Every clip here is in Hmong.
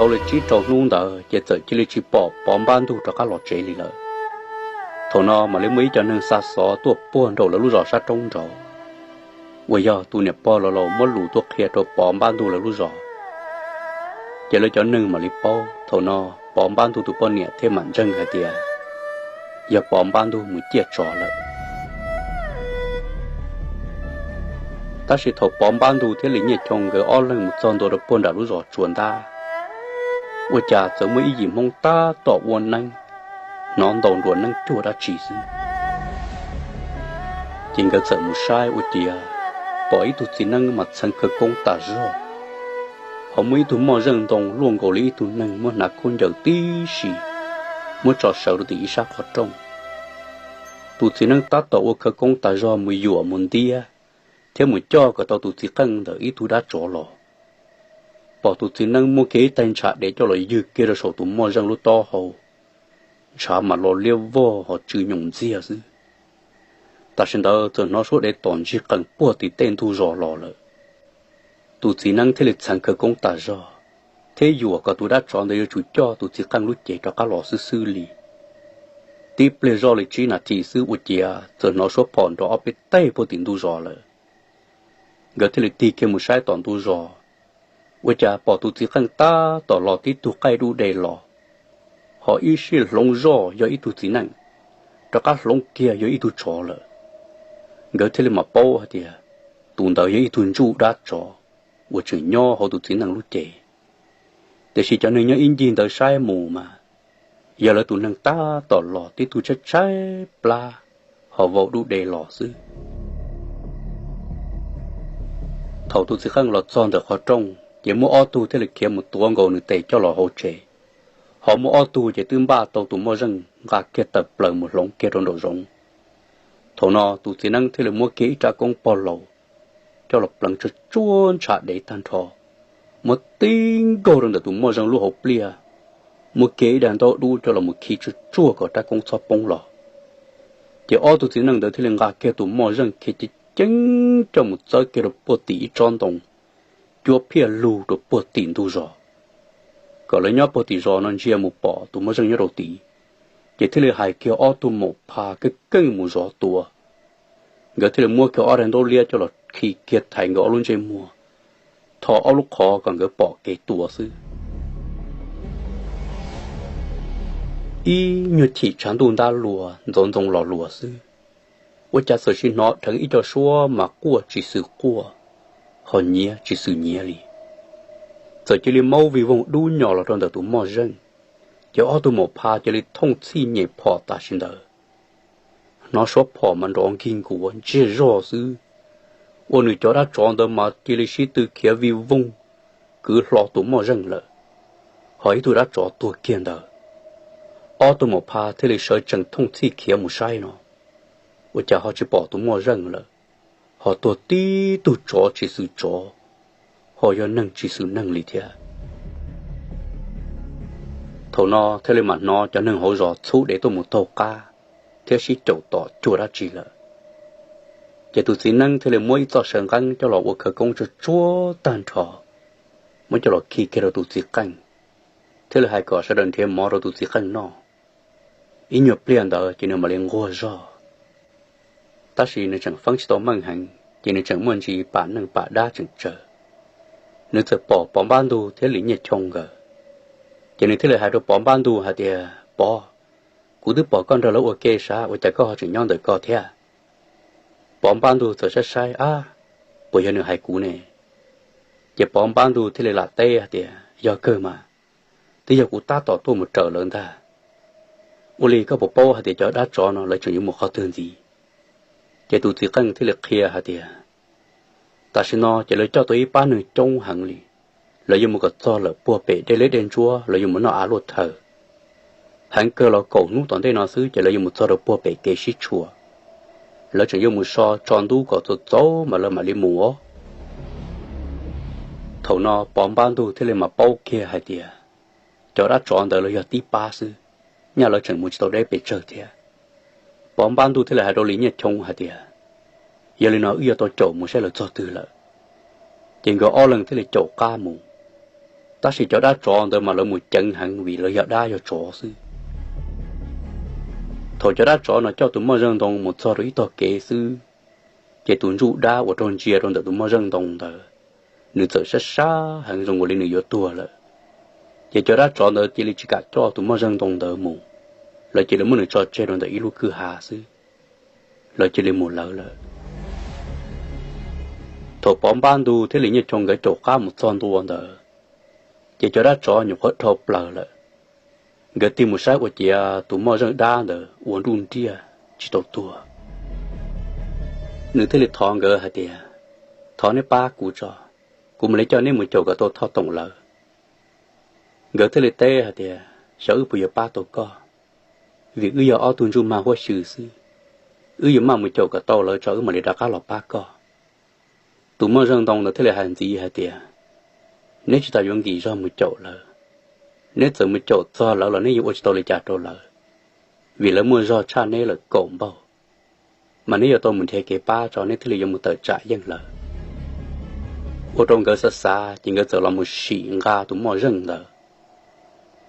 Tau li tsib rau hnub ntawd ces txawm cia li tsis pom Pov Npab Ntug rov qab los tsev li lawm. Thaum no mam li muaj ib co neeg xa xov tuaj puag nraum lawv lub zos sab roob nraud, uas yog tus niam pog laus laus muab lus tuaj qhia rau Pov Npab Ntug lawv lub zos. Ces lawv cov neeg mam li paub, thaum no Pov Npab Ntug tus poj niam thiaj mam ntseeg hais tias yog Pov Npab Ntug mus ciaj tsov lawm. Tab sis thaum Pov Npab Ntug thiab Lis Nyiaj Choo nkawd ob leeg mus txog ntua rau puag nram lub zos Tsua Ntab, ua cas txawm muaj ib yim Hmoob tab tom ua neeb, hnov ntaus nruas neeb cuag dab tsi xwb. Ces nkawd txawm mus saib ua ciav pom ib tug txiv neeb mas txheev khawv koob tas zog, ho muaj ib tug moj zeej ntoo luaj nkaus li ib tug neeg muab hnav khaub ncaws tib si, muab tso sawv rau tim ib sab qhov rooj. Tus txiv neeb tab tom ua khawv koob tas zog mus yuam mus ntiab, thiab mus coj kom tau tus txiv qeej ntawm ib tug dab tsov los. Pom tus txiv neeb muab kiag ib taig ntshav dev coj los ywg kiag rau saum tus moj zeej lub taub hau, ntshav mas lo liab vog ho tsw nyoos ntxiag xwb. Tam sim ntawd txawm hnov suab dev tom ntsig qees puag tim tej ntug zos los lawm. Tus txiv neeb thiaj li txheev khawv koob tas zog, thiab yuam kom tus dab tsov ntawd yuav tsum coj tus txiv qeej lub cev rov qab los xwb xwb li. Tib pliag zoj li tsib nas this xwb ua ciav txawm hnov suab phom nrov ob peb teg puag tim ntug zos lawm. Nkawd thiaj li tig kiag mus saib tom ntug zos, ua cas pom tus txiv qeej tab tom los tib tug qaij dub de los, ho ib sij hloov zoj yog ib tug txiv neej, rov qab hloov kiag yog ib tug tsov lawm. Nkawd thiaj li mam paub hais tias tus ntawd yog ib tug ntsuj dab tsov uas tseem nyob hauv tus txiv neej lub cev. Tiam sis cov neeg nyob ib ncig ntawd saib mus mas yog lawv tus neeg tab tom los tib tug tshaib tshaib plab ho vau dub de los xwb. Thaum tus txiv qeej los txog ntawm qhov rooj ces muaj ob tug thiaj li khiav mus tuav nkaus nws tes coj los hauv tsev, ho muaj ob tug ces twb npaj tau tus moj zeej nqa kiag tawm plaws mus hloov kiag rau nraum zoov. Thaum no tus txiv neeb thiaj li muab kiag ib rab koob pog laus coj los pleev tsuag tsuag ntshav dev tag nrho, muab tib nkaug rau ntawm tus moj zeej lub hauv pliaj, muab kiag ib daim ntaub dub coj los mus khi tsuag tsuag kom rab koob txhob poob los. Ces ob tug txiv neej ntawd thiaj li nqa kiag tus moj zeej khiav ceev ceev coj mus txawb kiag rau puag tim ib tsob ntoo, cuab phiaj lug rau puag tim ntug zos, kom lawv nyob puag tim zos no ntsia mus pom tus moj zeej nyob rau tid, ces thiaj li hais kiag ob tug maum pha keej keej mus zov tua. Nkawd thiaj li muab kiag ob daim ntaub liab coj los khi kiag thaiv nkawd ob lub ntsej muag, tho ob lub qhov kom nkawd pom kev tua xwb. Ib nyuag chim tshav ntuj ntab luas ntxoov ntxoo los luas xwb, ua cas txawm sim hnov dheev ib co suab mas quaj tsis xwm quaj, ho nyiav tsis xwm nyiav li. Txawm cia li maub vij voog dub nyos los rau ntawm tus moj zeej, ces ob tug maum pha cia li thooj txhij nyem phom tam sim ntawd. Hnov suab phom mas nrov nkig nkuav ntsiag zog xwb, ua nws cov dab tsov ntawd mas cia li sib tw khiav vij voog kwv hlo tus moj zeej lawm, ho ib tug dab tsov tuag kiag ntawd. Ob tug maum pha thiaj li sawv tsees thooj txhij khiav mus saib no, ua cas ho tsis pom tus moj zeej lawm, ho tuag tib tug tsov tsis xwm tsov, ho yog neeg tsis xwm neeg li thiab. Thaum no thiaj li mam hnov cov neeg hauv zos txhub dev tuaj mus taug qab thiab sib caum tom cuag dab tsi lawm. Ces tus txiv neeb thiaj li muab ib txoj saw nqeeb coj los ua khawv koob tsuag tsuag tag nrho, muab coj los khi kiag rau tus txiv qeej, thiaj li hais kom sawv daws nrhiav mov rau tus txiv qeej noj. Ib nyuag pliag ntawd ces nws mam li nquag zog. Tab sis nws tseem feeb tsis tau meej heev ces nws tseem muaj ntsis pam neej pam dab tseem tsawg. Nws txawm pom Pov Npab Ntug thiab Lis Nyiaj Choo nkawd, ces nws thiaj li hais rau Pov Npab Ntug hais tias, Pov, kuv twb pom koj nrog lawv ua ke sav, ua cas koj ho tseem nyob ntawm ko thiab? Pov Npab Ntug txawm saib saib, Ab, puas yog nws hais kuv ne? Ces Pov Npab Ntug thiaj li lam teb hais tias, Yog kawg mas, twb yog kuv tab tom tuaj mus raws lawv ntag. Ua li koj puas paub hais tias cov dab tsov no lawv tseem yuav mus qhov twg ntxiv? Ces tus txiv qeej thiaj li qhia hais tias, Tam sim no ces lawv coj tau ib pab neeg coob heev li, lawv yuav mus kom txog lawm puag pem dej leb dej ntsuab, lawv yuav mus noj av luaj thawm. Heev kawg los kaum hnub tom ntej no xwb ces lawv yuav mus txog rau puag pem kev sib tshuam. Lawv tseem yuav mus so tso ntub kom txaus txaus mas lawv mam li mus os. Thaum no Pov Npab Ntug thiaj li mam paub kiag hais tias cov dab tsov ntawd los yog tib pab xwb, nyaj lawv tseem mus tsis tau deb pes tsawg thiab. Pov Npab Ntug thiaj li hais rau Lis Nyiaj Choo hais tias, Yog li no wb yuav tau caum mus saib lawv txog twg lawm. Ces nkawd ob leeg thiaj li caum qab mus. Tab sis cov dab tsov ntawd mas lawv mus ceev heev vim lawv yog dab yog tsov xwb. Thaum cov dab tsov no coj tus moj zeej ntoo mus txog rau ib tog kev xwb, ces tus ntsuj dab uas raug ntsia rau ntawm tus moj zeej ntoo ntawd, nws txawm sab sab heev zoo nkaus li nws yuav tuag lawm. Ces cov dab tsov ntawd cia li tsis kam coj tus moj zeej ntoo ntawd mus, lawv cia li muab nws tso tseg rau ntawm ib lub kwj ha xwb, lawv cia li mus lawv lawm. Thaum Pov Npab Ntug thiab Lis Nyiaj Choo nkawd caum qab mus txog ntua ntawd, ces cov dab tsov nyuam qhuav dhau plaws lawm. Nkawd tig mus saib ua ciav tus moj zeej dab ntawd ua nruj nriaj tsis tau tuag. Nws thiaj li thov nkawd hais tias, Thov neb pab kuv tso, kuv mam li coj neb mus caum kom tau Thoj Toom lawv. Nkawd thiaj li teb hais tias, Xyov wb puas yuav pab tau koj, vim wb yog ob tug ntsuj mag huab xyw xwb. Wb yuav maj mus caum kom tau lawv tso wb mam li rov qab los pab koj. Tus moj zeej ntoo ntawd thiaj li hais ntxiv hais tias, Neb tsis tas yuav nkim zog mus caum lawv. Neb txawm mus caum txog lawv los neb yuav ua tsis tau li cas rau lawv, vim lawv muaj zog tshaj neb lawm kaum npaug. Mas neb yuav tau mus nrhiav kev pab tso neb thiaj li yuav mus tawm tsam yeej lawv. Ua rau nkawd xav xav ces nkawd txawm los mus sim nqa tus moj zeej ntawd.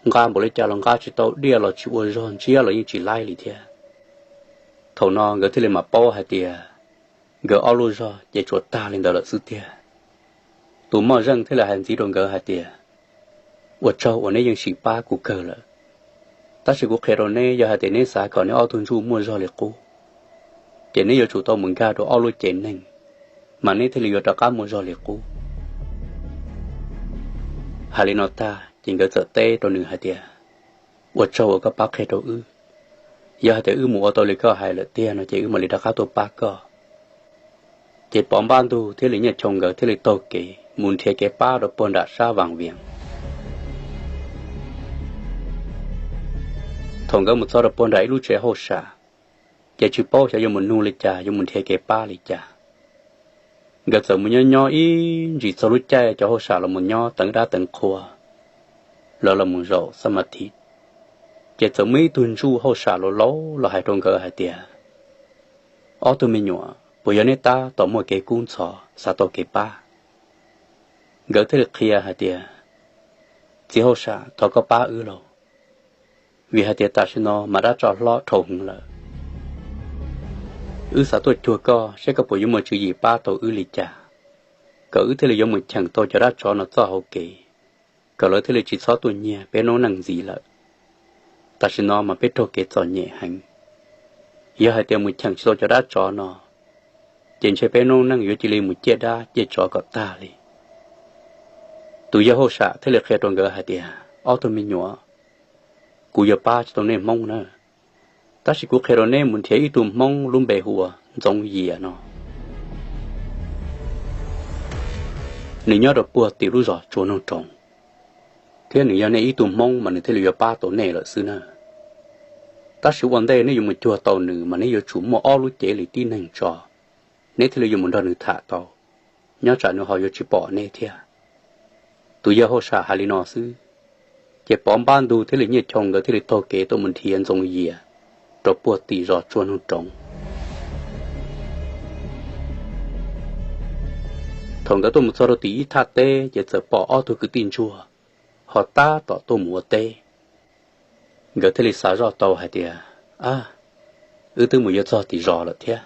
Nqa npaum li cas los nqa tsis tau, diaj los tsis ua zog, ntsiab los yeej tsis laib li thiab. Thaum no nkawd thiaj li mam paub hais tias nkawd ob lub zog ces tsuas tag li ntawd lawm xwb tiag. Tus moj zeej thiaj li hais ntxiv rau nkawd hais tias, Ua tsaug uas neb yeej sim pab kuv kawg lawm. Tab sis kuv qhia rau neb, yog hais tias neb xav kom neb ob tug ntsuj muaj zog li qub, ces neb yuav tsum tau mus nkag rau ob lub cev neeg, mas neb thiaj li yuav rov qab muaj zog li qub. Hais li no tag ces nkawd txawm teb rau nws hais tias, Ua tsaug uas koj pab qhia rau wb. Yog hais tias wb mus ua tau li koj hais lawm tiag no ces wb mam li rov qab tuaj pab koj. Ces Pov Npab Ntug thiab Lis Nyiaj Choo nkawd thiaj li taug kev mus nrhiav kev pab rau puag nram sab Vaas Vias. Thaum nkawd mus txog rau puag nram ib lub tsev hauj sam, ces tsis paub xyov yuav mus nug li cas, yuav mus nrhiav kev pab li cas. Nkawd txawm mus nyob nyob ib ntsis txog lub caij cov hauj sam los mus nyob teev dab teev qhua, lawv los mus zaum xab ma thi, ces txawm muaj ib tug ntsuj hauj sam laus laus los hais rau nkawd hais tias, Ob tug me nyuam, puas yog neb tab tom muaj kev kub ntxhov xav tau kev pab? Nkawd thiaj li qhia hais tias, Txiv hauj sam, thov koj pab wb lauj, vim hais tias tam sim no mas dab tsov hlob dhau heev lawm. Wb xav tuaj cuag koj saib koj puas yuav muaj tswv yim pab tau wb li cas, kom wb thiaj li yuav mus cheem tau cov dab tsov no txoj hauv kev, kom lawv thiaj li tsis txhob tuaj nyiag peb noob neej ntxiv lawm. Tam sim no mas peb raug kev txom nyem heev. Yog hais tias mus cheem tsis tau cov dab tsov no, ces ntshe peb noob neej yuav cia li mus ciaj dab ciaj tsov kom tag li. Tus yawg hauj sam thiaj li qhia rau nkawd hais tias, Ob tug me nyuam, kuv yuav pab tsis tau nej Hmoob na, tab sis kuv qhia rau neb mus nrhiav ib tug Hmoob lub npe hu ua Ntxoov Yias no. Nws nyob rau puag tim lub zos Tsua Noog Roov, thiab nws yog nej ib tug Hmoob mas nws thiaj li yuav pab tau nej lawm xwb na. Tab sis ua ntej neb yuav mus cuag tau nws mas neb yuav tsum muaj ob lub cev li tib neeg tso, neb thiaj li yuav mus nrog nws tham tau, nyob tsam nws ho yuav tsis pom neb thiab. Tus yawg hauj sam hais li no xwb, ces Pov Npab Ntug thiab Lis Nyiaj Choo nkawd thiaj li taug kev tuaj mus nrhiav Ntxoov Yias rau puag tim zos Tsua Noog Roov. Thaum nkawd tuaj mus txog rau tim ib thaj teb ces txawm pom ob tug kwv tij ntsuag ho tab tom tuaj mus ua teb. Nkawd thiaj li xav zoj tau hais tias, A, wb twb mus yuav txog tim zos lawm thiab,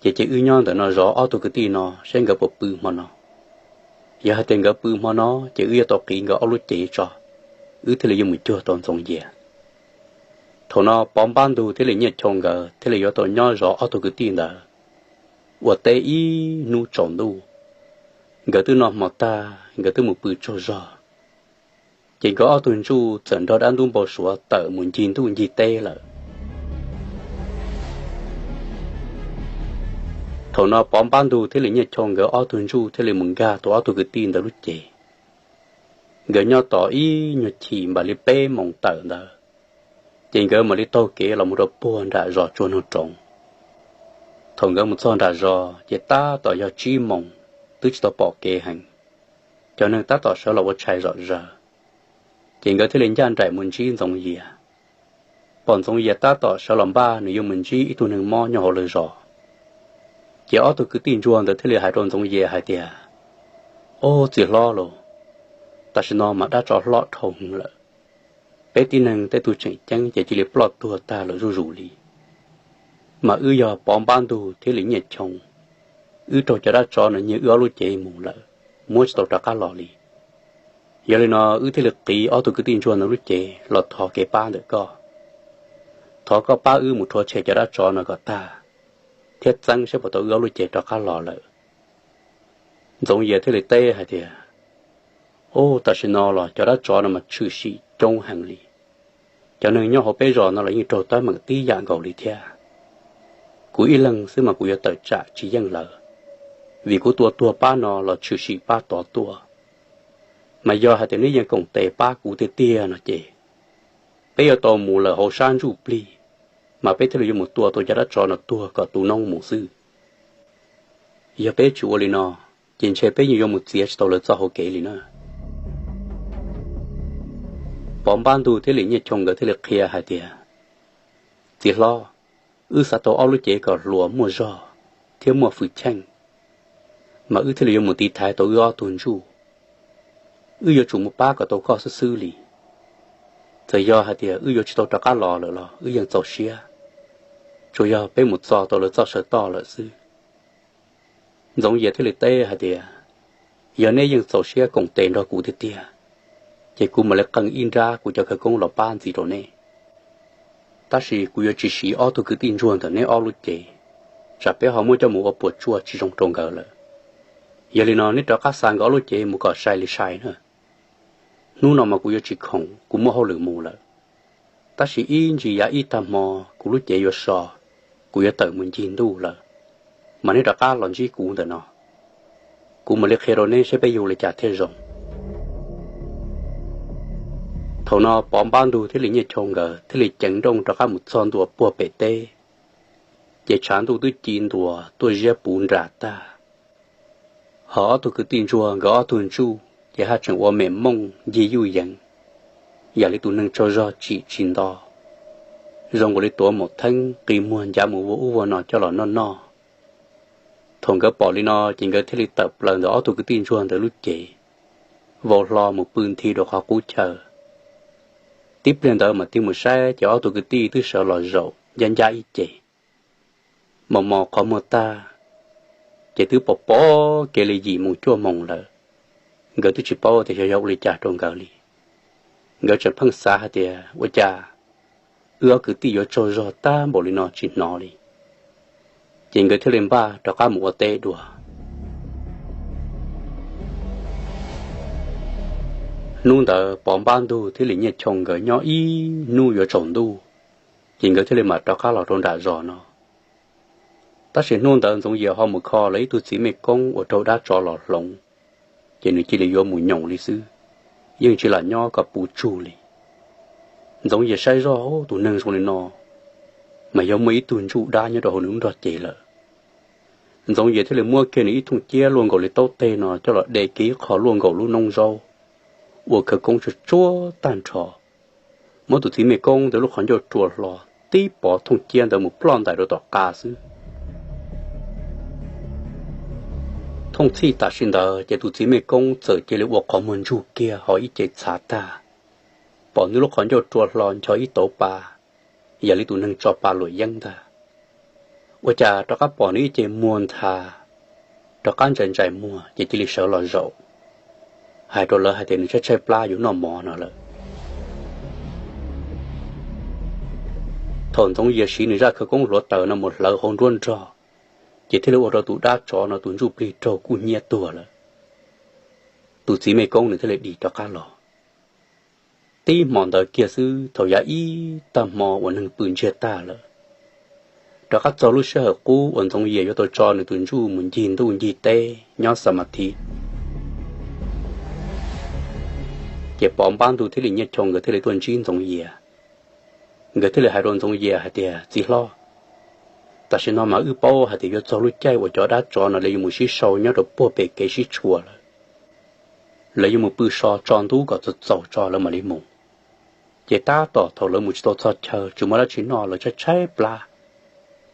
ces cia wb nyob ntawm no zov ob tug kwv tij no saib nkawd puas pw hmo no. Yog hais tias nkawd pw hmo no, ces wb yuav tau qiv nkawd ob lub cev tso, wb thiaj li yuav mus cuag tau Ntxoov Yias. Thaum no Pov Npab Ntug thiab Lis Nyiaj Choo nkawd thiaj li yuav tau nyob zov ob tug kwv tij ntawd ua teb ib hnub tsaus ntuj. Nkawd twb noj hmo tag, nkawd twb mus pw tsaug zog, ces nkawd ob tug ntsuj txawm nrog dab ntub npau suav tawm mus ncig ntuj ncig teb lawm. Thaum no Pov Npab Ntug thiab Lis Nyiaj Choo nkawd ob tug ntsuj thiaj li mus nkag tau ob tug kwv tij ntawd lub cev. Nkawd nyob tos ib nyuag chim npaum li peb moos tawm ntawd, ces nkawd mam li taug kev los mus rau puag nram zos Tsua Noog Roov. Thaum nkawd mus txog nram zos ces tab tom yog tsib moos, twb tsis tau pom kev heev. Cov neeg tab tom sawv los ua tshais zom zaws, ces nkawd thiaj li ncaj nraim mus ntsib Ntxoov Yias. Pom Ntxoov Yias tab tom sawv los npaj nws yuav mus ntsib ib tug neeg mob nyob hauv lawv zos, ces ob tug kwv tij ntsuag ntawd thiaj li hais rau Ntxoov Yias hais tias, Ob txiv hlob lauj, Tam sim no mas dab tsov hlob dhau heev lawm. Peb tib neeg tej tug tseem ceeb ces cia li ploj tuag tag lawm zuj zus li. Mas wb yog Pov Npab Ntug thiab Lis Nyiaj Choo, wb raug cov dab tsov no nyiag wb ob lub cev mus lawm, muab tsis tau rov qab los li. Yog li no wb thiaj li qiv ob tug kwv tij ntsuag ntawd lub cev los thov kev pab ntawm koj, thov koj pab wb mus rhuav tshem cov dab tsov no kom tag, thiab txeeb saib puas tau wb ob lub cev rov qab los lawm. Ntxoov Yias thiaj li teb hais tias, Ub, tam sim no los cov dab tsov no mas tshwm sim coob heev li. Cov neeg nyob hauv peb zos no los yeej raug teeb meem tib yam nkaus li thiab. Kuv ib leeg xwb mas kuv yuav tawm tsam tsis yeej lawv, vim kuv tua tuag pab no los tshwm sim pab tod tuaj. Mas yog hais tias neb yeej koom tes pab kuv tiag tiag no ces peb yuav tau mus lawm hauv sab ntsuj plig, mas peb thiaj li yuav mus tua tau cov dab tsov no tuag kom tu noob mus xwb. Yog peb tsis ua li no, ces ntshe peb yeej yuav mus txiav tsis tau lawv txoj hauv kev li na. Pov Npab Ntug thiab Lis Nyiaj Choo nkawd thiaj li qhia hais tias, Txiv hlob, wb xav tau ob lub cev kom hluas muaj zog thiab muaj fwm cheej, mas wb thiaj li yuav mus tiv thaiv tau wb ob tug ntsuj. Wb yuav tsum mus pab kom tau koj xwb xwb li. Txawm yog hais tias wb yuav tsis tau rov qab los lawm los wb yeej txaus siab, tsuas yog peb mus txog tau lawv txoj saw toj lawm xwb. Ntxoov Yias thiaj li teb hais tias, Yog neb yeej txaus siab koom tes nrog kuv tiag tiag, ces kuv mam li qee ib nrab kuv cov khawv koob los pab ntxiv rau neb. Tab sis kuv yuav tsis siv ob tug kwv tij ntsuag ntawm neb ob lub cev, tsam peb ho muab coj mus ua puas tsuaj tsis zoo rau nkawd lawm. Yog li no neb rov qab xa nkawd ob lub cev mus kom sai li sai na. Hnub no mas kuv yuav tsis khoom, kuv muaj hauj lwm mus lawm. Tab sis ib ntsis yav ib tag hmo kuv lub cev yuav so, kuv yuav tawm mus ncig ntuj lawm, mas neb rov qab los ntsib kuv ntawm no, kuv mam li qhia rau neb saib peb yuav ua li cas thiaj zoo. Thaum no Pov Npab Ntug thiab Lis Nyiaj Choo nkawd thiaj li ceev nrooj rov qab mus txog ntua puag pem teb, ces tshav ntuj twb ci ntua tuaj ziab puv nras tag. Ho ob tug kwv tij ntsuag nkawd ob tug ntsuj ces haj tseem ua mem mooj ncig yuj yees, yam li tus neeg tsaug zog tsim tsis nto, zoo nkaus li tuav maum theeb qi muag ncav mus ua ub ua no coj los noj noj. Thaum nkawd pom li no ces nkawd thiaj li tawm plaws ntawm ob tug kwv tij ntsuag ntawd lub cev, vau hlo mus pw nthi rau qhov qub chaw. Tib pliag ntawd mam tig mus saib ces ob tug kwv tij twb sawv los zaum ncaj ncaj ib ce, mos mos qhov muag tag, ces twb pom pom kev li yim moos cuaj moos lawm. Nkawd twb tsis paub tias xyov yog ua li cas rau nkawd li. Nkawd tseem pheej xav hais tias ua cas wb ob kwv tij yuav tsaug zog tag npaum li no tsis hnov li. Ces nkawd thiaj li npaj rov qab mus ua teb dua. Hnub ntawd Pov Npab Ntug thiab Lis Nyiaj Choo nkawd nyob ib hnub yuav tsaus ntuj, ces nkawd thiaj li mam rov qab los rau nram zos no. Tab sis hnub ntawd Ntxoov Yias ho mus kho lawv ib tug txiv mej koob uas raug dab tsov los hloov, ces nws cia li yuav mus nyoos li xwb, yeej tsis lam nyob kom puv tsug li. Ntxoov Yias saib zoj, tus neeg zoo li no mas yog muaj ib tug ntsuj dab nyob rau hauv nws lub nrog cev lawm. Ntxoov Yias thiaj li muab kiag nws ib thooj ciab luaj nkaus li taub teg no coj los de kiag ib qho luaj nkaus lub noob zaub, ua khawv koob tsuag tsuag tag nrho, muab tus txiv mej koob ntawd lub qhov ncauj rua hlo, tib pov thooj ciab ntawd mus ploj ntais rau tom qab xwb. Thooj txhij tam sim ntawd ces tus txiv mej koob txawm cia li ua qhov muag ntsug kiag ho ib ce txhav tag, pom nws lub qhov ncauj rua hlo ncho ib tauv pa, yam li tus neeg tso pa luam yeeb ntag. Ua cas rov qab pom nws ib ce muag ntha, rov qab ntsais ntsais muag ces cia li sawv los zaum, hais rau lawv hais tias nws tshaib tshaib plab yuav noj mov no lawm. Thaum Ntxoov Yias siv nws zaj khawv koob hluav taws no mus hlawv hauv nruab nrog, ces thiaj li ua rau tus dab tsov no tus ntsuj plig raug kub hnyiab tuag lawm. Tus txiv mej koob nws thiaj li dim rov qab los. Tib hmo ntawd kiag xwb thaum yav ib tag hmo uas neeg pw ntsiag tag lawm, rov qab txog lub sij hawm qub uas Ntxoov Yias yuav tau tso nws tus ntsuj mus ncig ntuj ncig teb nyob xa ma thi, ces Pov Npab Ntug thiab Lis Nyiaj Choo nkawd thiaj li tuaj ntsib Ntxoov Yias. Nkawd thiaj li hais rau Ntxoov Yias hais tias, Txiv hlob, tam sim no mas wb paub hais tias yuav txog lub caij uas cov dab tsov no lawv yuav mus sib sau nyob rau puag pem kev sib tshuam lawm. Lawv yuav mus pw so tso ntub kom txaus txaus tso lawv mam li mus. Ces tab tom thaum lawv mus tsis tau txog chaw tsis muaj dab tsi noj lawv tshaib tshaib plab,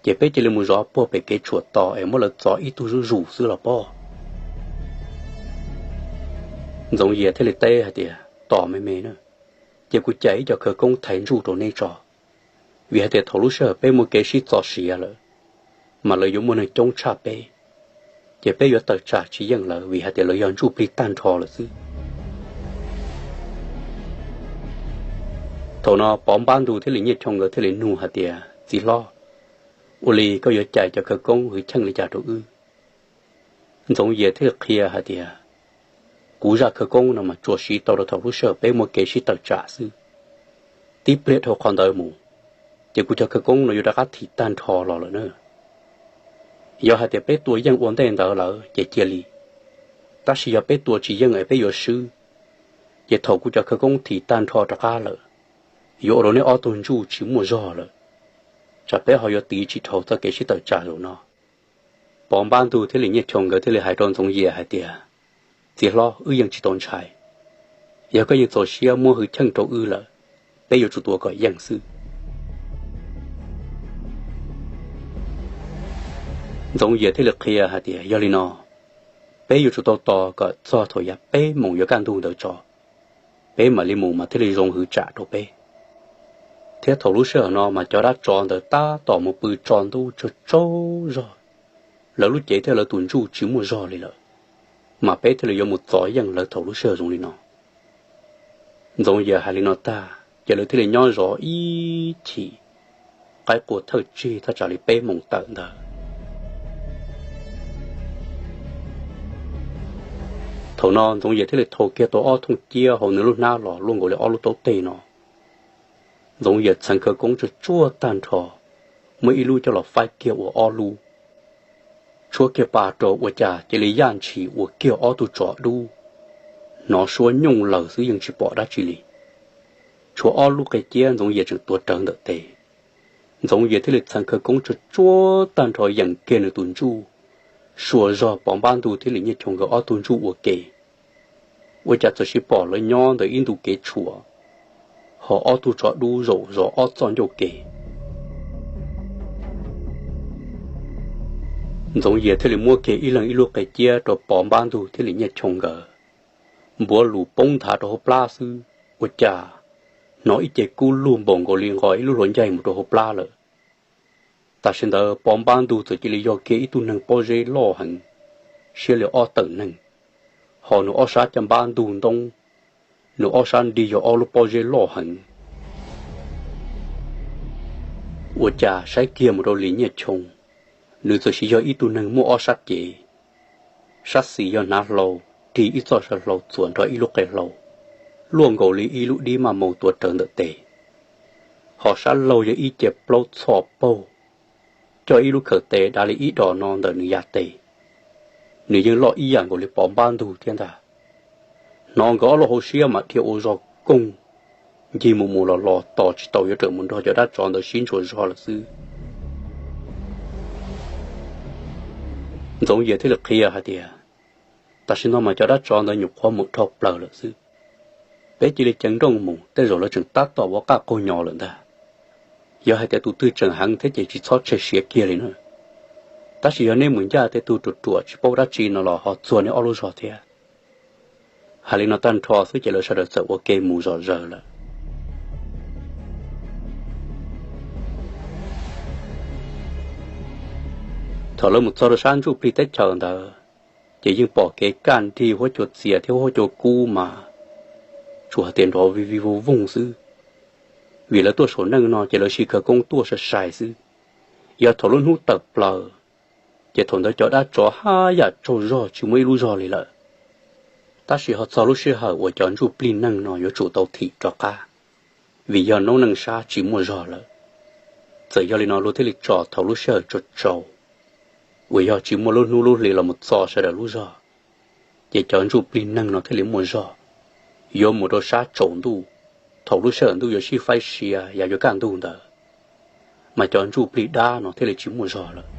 ces peb cia li mus zov puag pem kev tshuam tos es muab lawv txov ib tug zuj zus xwb los pob. Ntxoov Yias thiaj li teb hais tias, Tos me me na, ces kuv cais ib co khawv koob thaiv ntsuj rau neb tso, vim hais tias thaum lub sij hawm peb muaj kev sib txo siav lawm, mas lawv yuav muaj neeg coob tshaj peb, ces peb yuav tawm tsam tsis yeej lawv vim hais tias lawv yog ntsuj plig tag nrho lawm xwb. Thaum no Pov Npab Ntug thiab Lis Nyiaj Choo nkawd thiaj li nug hais tias, Txiv hlob, ua li koj yuav cais cov khawv koob hwv cheej li cas rau wb? Ntxoov Yias thiaj li qhia hais tias, Kuv zaj khawv koob no mas tsuas siv tau rau thaum lub sij hawm peb muaj kev sib tawm tsam xwb. Tib pliag dhau qhov ntawd mus, ces kuv cov khawv koob no yuav rov qab thim tag nrho los lawm na. Yog hais tias peb tua yeej ua ntej ntawd lawm ces cia li, tab sis yog peb tua tsis yeej es peb yuav swb, ces thaum kuv cov khawv koob thim tag nrho rov qab lawm, yuav ua rau neb ob tug ntsuj tsis muaj zog lawm, tsam peb ho yuav tiv tsis dhau txoj kev sib tawm tsam zaum no. Pov Npab Ntug thiab Lis Nyiaj Choo nkawd thiaj li hais rau Ntxoov Yias hais tias, Txiv hlob, wb yeej tsis tau ntshai. Yog koj yeej txaus siab muab hwv cheej rau wb lawm, peb yuav tsum tua kom yeej xwb. Ntxoov Yias thiaj li qhia hais tias, Yog li no, peb yuav tsum tau tos kom txog thaum yav peb moos yuav kaj ntug ntawd tso, peb mam li mus mas thiaj li zoo hwv tsam rau peb. Thiab thaum lub sij hawm no mas cov dab tsov ntawd tab tom mus pw tso ntuj tsaug tsaug zog, lawv lub cev thiab lawv tus ntsuj tsis muaj zog li lawm, mas peb thiaj li yuav mus txov yeej lawv thaum lub sij hawm zoo li no. Ntxoov Yias hais li no tag ces lawv thiaj li nyob zov ib chim, qaib qua thawj tsig thaj tsam li peb moos tawm ntawd. Thaum no Ntxoov Yias thiaj li thau kiag tau ob thooj ciab hauv nws lub hnab los luaj nkaus li ob lub taub teg no. Ntxoov Yias txheev khawv koob tsuag tsuag tag nrho, muab ib lub coj los faib kiag ua ob lub, tshuab kiag pa rau ua cas cia li yaj ntshis ua kiag ob tug tsov dub, hnov suab nyooj lawm xwb yeej tsis pom dab tsi li. Tshuav ob lub qe ciab Ntxoov Yias tseem tuav rawv ntawm tes. Ntxoov Yias thiaj li txheev khawv koob tsuag tsuag tag nrho yeem kiag nws tus ntsuj, suas zog Pov Npab Ntug thiab Lis Nyiaj Choo nkawd ob tug ntsuj ua ke. Ua cas txawm sis pom lawv nyob ntawm ib ntu kev tshuam, ho ob tug tsov dub zaum zov ob txoj ncauj ke. Ntxoov Yias thiaj li muab kiag ib leeg ib lub qe ciab rau Pov Npab Ntug thiab Lis Nyiaj Choo nkawd, npuav lus poob nthav rau hauv plab xwb, ua cas hnov ib ce kub lug npaum nkaus li nqos ib lub hlua ncaig mus rau hauv plab lawm. Tam sim ntawd Pov Npab Ntug txawm cia li yog kiag ib tug neeg pob zeb loj heev, siab li ob tawm neeg, ho nws ob sab caj npab ntug ntoob, nws ob sab nrig yog ob lub pob zeb loj heev. Ua cas saib kiag mus rau Lis Nyiaj Choo, nws txawm sis yog ib tug neeg muaj ob sab cev, sab xis yog hnav hlau, rig ib txoj saw hlau txuas nrog ib lub qe hlau, luaj nkaus li ib lub dib maj mau tuav rawv ntawm tes, ho sab laug yog ib ce plaub txhoj paug, coj ib lub khawm tes dav li ib dos no ntawm nws yav tes. Nws yeej loj ib yam nkaus li Pov Npab Ntug thiab ntag. Hnov nkawd ob lub hauv siab mas dhia ua zog koog, ncig mus mus los los tos tsis tau yuav rawm mus nrog cov dab tsov ntawd sib ntsuas zog lawm xwb. Ntxoov Yias thiaj li qhia hais tias, tam sim no mas cov dab tsov ntawd nyuam qhuav mus dhau plaws lawm xwb. Peb cia li ceev nrooj mus, tej zaum lawv tseem tab tom ua qaj qaug nyo lawm ntag. Yog hais tias tus twg tseem heev thiab ces tsis txhob tseg siav kiag li na. Tab sis yog neb mus ncaj tej tug ruam ruam tsis paub dab tsi no los ho txuag neb ob lub zog thiab. Hais li no tag nrho xwb ces lawv sawv daws txawm ua ke mus zom zaws lawm. Thaum lawv mus txog rau sab ntsuj plig teb chaws ntawd, ces yeej pom kev kaj nrig huab cua txias thiab huab cua kub mas tsuas hais tias nrov vij vij voog voog xwb. Vim lawv tuaj saum neej no ces lawv siv khawv koob tuaj sai sai xwb. Yog thaum lub hnub tawm plaws, ces thaum ntawd cov dab tsov haj yam tsaug zog tsis muaj ib lub zog li lawm. Tab sis ho txog lub sij hawm uas cov ntsuj plig neeg no yuav tsum tau thim rov qab, vim yog noob neej sab tsis muaj zog lawm. Txawm yog li no luag thiaj li tso thaum lub sij hawm tsaus tsaus, uas yog tsis muaj lub hnub lub hli los mus txo sawv daws lub zog, ces cov ntsuj plig neeg no thiaj li muaj zog. Yuav mus rau sab tsaus ntuj, thaum lub sij hawm ntuj yuav sib faib sia yav yuav kaj ntug ntawd, mas cov ntsuj plig dab no thiaj li tsis muaj zog lawm.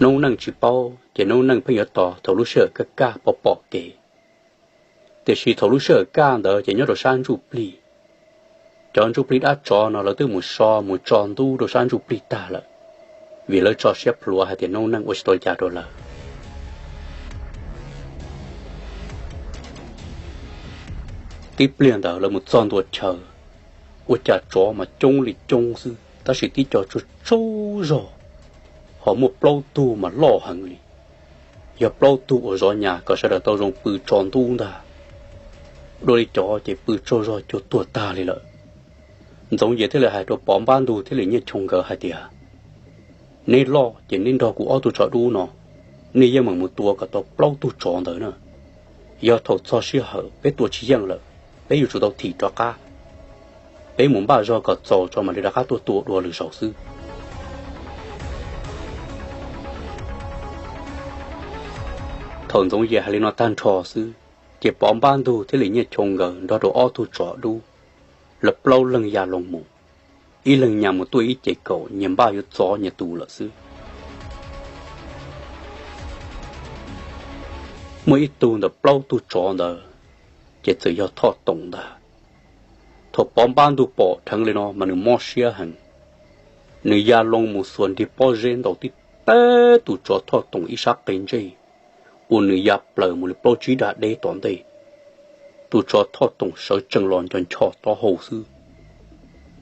Noob neej tsis paub ces noob neej pheej yuav tos thaum lub sij hawm kaj kaj pom pom kev. Tiam sis thaum lub sij hawm kaj ntawd ces nyob rau sab ntsuj plig, cov ntsuj plig dab tsov no lawv twb mus so mus tso ntub rau sab ntsuj plig tag lawm. vim lawv tso siab plhuav hais tias noob neej ua tsis tau li cas rau lawv. Tib pliag ntawd lawv mus txog ntua chaw, ua cas tsov mas coob li coob xwb, tab sis tib co tsaug tsaug zog, ho muaj plaub tug mas loj heev li. Yog plaub tug uas zov nyas kom sawv daws tau zoo pw tso ntuj ntag. Dua li cov ces pw tsaug zog cuag tuag tag li lawm. Ntxoov Yias thiaj li hais rau Pov Npab Ntug thiab Lis Nyiaj Choo nkawd hais tias, neb loj ces neb nrog kuv ob tug tsov dub no, nej yeej meem mus tua kom tau plaub tug tsov ntawd na. Yog thaum txog sij hawm peb tua tsis yeej lawm, peb yuav tsum tau thim rov qab. Peb mus npaj zog kom txaus tso mam li rov qab tuaj tua dua lwm zaus xwb. Thaum Ntxoov Yias hais li no tag nrho xwb, ces Pov Npab Ntug thiab Lis Nyiaj Choo nkawd nrog rau ob tug tsov dub, lawv plaub leeg ya loo mus, ib leeg nyas mus tuaj ib ce kaum, nyias npaj yuav txov nyias tus lawm xwb. Muaj ib tug ntawm plaub tug tsov ntawd ces txawm yog Thoj Toom ntag. Thaum Pov Npab Ntug pom dheev li no mas nws mob siab heev. Nws ya loo mus xuas nrig pob zeb ntaus tib teg tus tsov Thoj Toom ib sab qe ntsej, ua nws ya plaws mus li plaub tsib dag deb tom ntej. Tus tsov Thoj Toom sawv tsees los nco ncho taub hau xwb.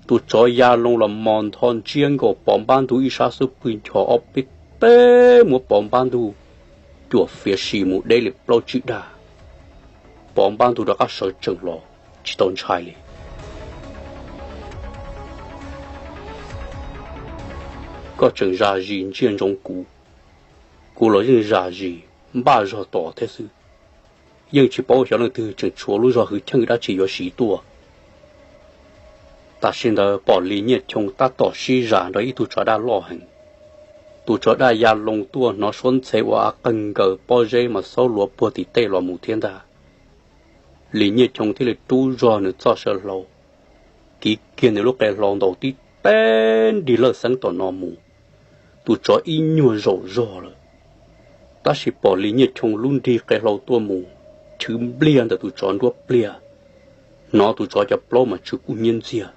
Tus tsov ya loo los mos ntho ntsiab nkaus Pov Npab Ntug ib sab xub pwg ncho ob peb teg muab Pov Npab Ntug cuam fiav si mus deb li plaub tsib dag. Pov Npab Ntug rov qab sawv tsees los tsis tau ntshai li. Koj tseem zam zis ntsia ntsoov kuv, kuv los yeej zam zis npaj zog tos thiab xwb. Yeej tsis paub xyov leej twg tseem tshuav lub zog hwj chim dab tsi yuav siv tuaj. Tam sim ntawd pom Lis Nyiaj Choo tab tom sib zam nrog ib tug tsov dab loj heev. Tus tsov dab ya loo tuaj hnov suab ntxhe ua av qeeg nkaws pob zeb mas xaub luav puag tim tej los mus thiab ntag. Lis Nyiaj Choo thiaj li rub zog nws txoj saw hlau, kiv kiag nws lub qe hlau ntaus tib teg nrig lawj xeeb tom no mus. Tus tsov ib nyuag zaum zog lawm, tab sis pom Lis Nyiaj Choo lub nrig qe hlau tuaj mus, chwv npliag ntawm tus tsov nruab pliag, hnov tus tsov cov plaub mas tsw kub hnyiab ntxiag.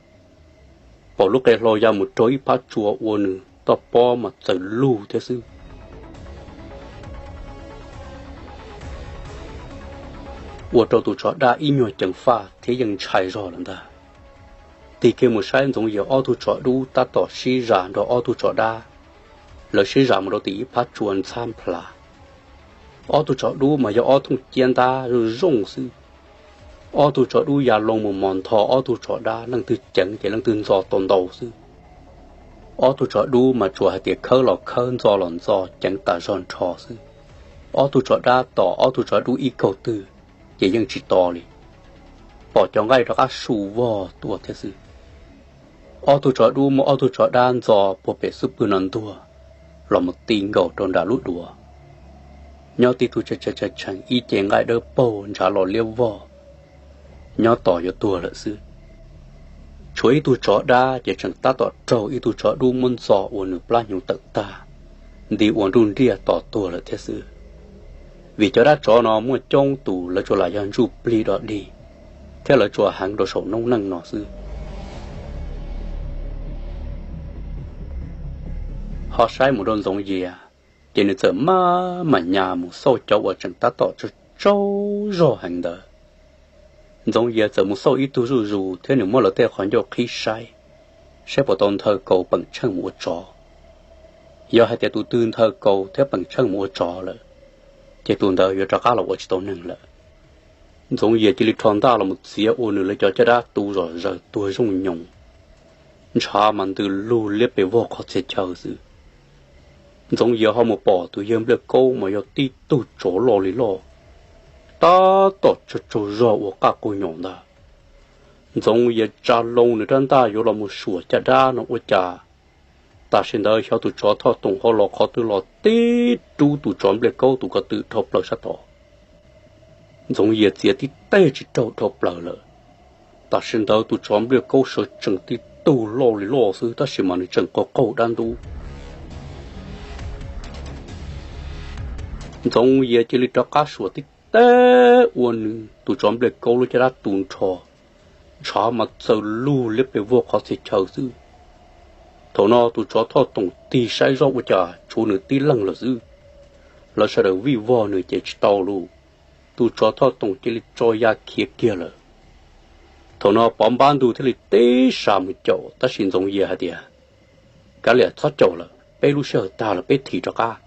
Pom lub qe hlau ya mus raug ib phab tsua ua nws toj pob mas txawm lug thiab xwb. Ua rau tus tsov dab ib nyuag ceev faj thiab yeej ntshai zog lawm ntag. Tig kiag mus saib Ntxoov Yias ob tug tsov dub tab tom sib zam nrog ob tug tsov dab, lawv sib zam mus rau tim ib phab tsua ntxhab nplas. Ob tug tsov dub mas yog ob thooj ciab ntab zoo zoo xwb. Ob tug tsov dub ya loo mus mos ntho ob tug tsov dab, leej twg ceev ces leej twg ntxo tau ntau xwb. Ob tug tsov dub mas tsuas hais tias khawb los khawb, ntxo los ntxo, ceev tas zog nrho xwb. Ob tug tsov dab tom ob tug tsov dub ib kaug twg ces yeej tsis to li. Pom cov nqaij rov qab su vog tuaj thiab xwb. Ob tug tsov dub muab ob tug tsov dab ntxo puag pem xub pwg no ntuag los mus ti nkaus rau nram lub duav. Nyob tib tug tshee ib ce nqaij dawb paug ntshav los liab vog, nyob tos yuav tuag lawm xwb. Tshuav ib tug tsov dab ces tseem tab tom raug ib tug tsov dub muab ntxo ua nws plab hnyuv tawm tag, nti ua nruj nriaj tos tuag lawm thiab xwb. Vim cov dab tsov no muaj coob tus, lawv tsuas lam yog ntsuj plig dog dig, thiab lawv tsuas heev rau saum noob neej no xwb. Ho saib mus rau Ntxoov Yias, ces nws txawm maj mam nyas mus xauj cov uas tseem tab tom tsaug tsaug zog heev ntawd. Ntxoov Yias txawm mus xauj ib tug zuj zus thiab nws muab lawv tej qhov ncauj qhib saib, saib puas tau Nthaw Kaus peem tsheej mus ua tsov. Yog hais tias tus twg Nthaw Kaus thiab peem tsheej mus ua tsov lawm, ces tus ntawd yuav rov qab los ua tsis tau neeg lawm. Ntxoov Yias cia li rho ntaj los mus txiav ua nws lawv cov caj dab tu zom zaws tuag zooj nyoos, ntshav mas ntws lug liab pes vog qhov txhia chaw xwb. Ntxoov Yias ho mus pom tus yawg Npliaj Kaub mas yog tib tug tsov loj li loj, tab tom tsaug tsaug zog ua qaj quag nyom ntag. Ntxoov Yias tsa loo nws rab ntaj yuav los mus suam caj dab no ua cas, tam sim ntawd xyov tus tsov Thoj Toom ho los qhov twg los tib rub tus tsov Npliaj Kaub tus ko tw dhau plaws sab tod. Ntxoov Yias txiav tib teg tsis raug, dhau plaws lawm. Tam sim ntawd tus tsov Npliaj Kaub sawv tsees tib tug loj li loj xwb tab sis mas nws tseem qaug qaug dab ntub. Ntxoov Yias cia li rov qab suam tib teg ua nws tus tsov Npliaj Kaub lub caj dab tu nrho, ntshav mas txaws lug liab pes vog qhov txhia chaw xwb. Thaum no tus tsov Thoj Toom tig saib zoj ua cas tshuav nws tib leeg lawm xwb. Lawv sawv daws vij vog nws ces tsis tau lus, tus tsov Thoj Toom cia li tso ya khiav kiag lawm. Thaum no Pov Npab Ntug thiaj li teb sas mus caum, tab sis Ntxoov Yias hais tias, Kav liam, txhob caum lawm, peb lub sij hawm tag lawm, peb thim rov qab,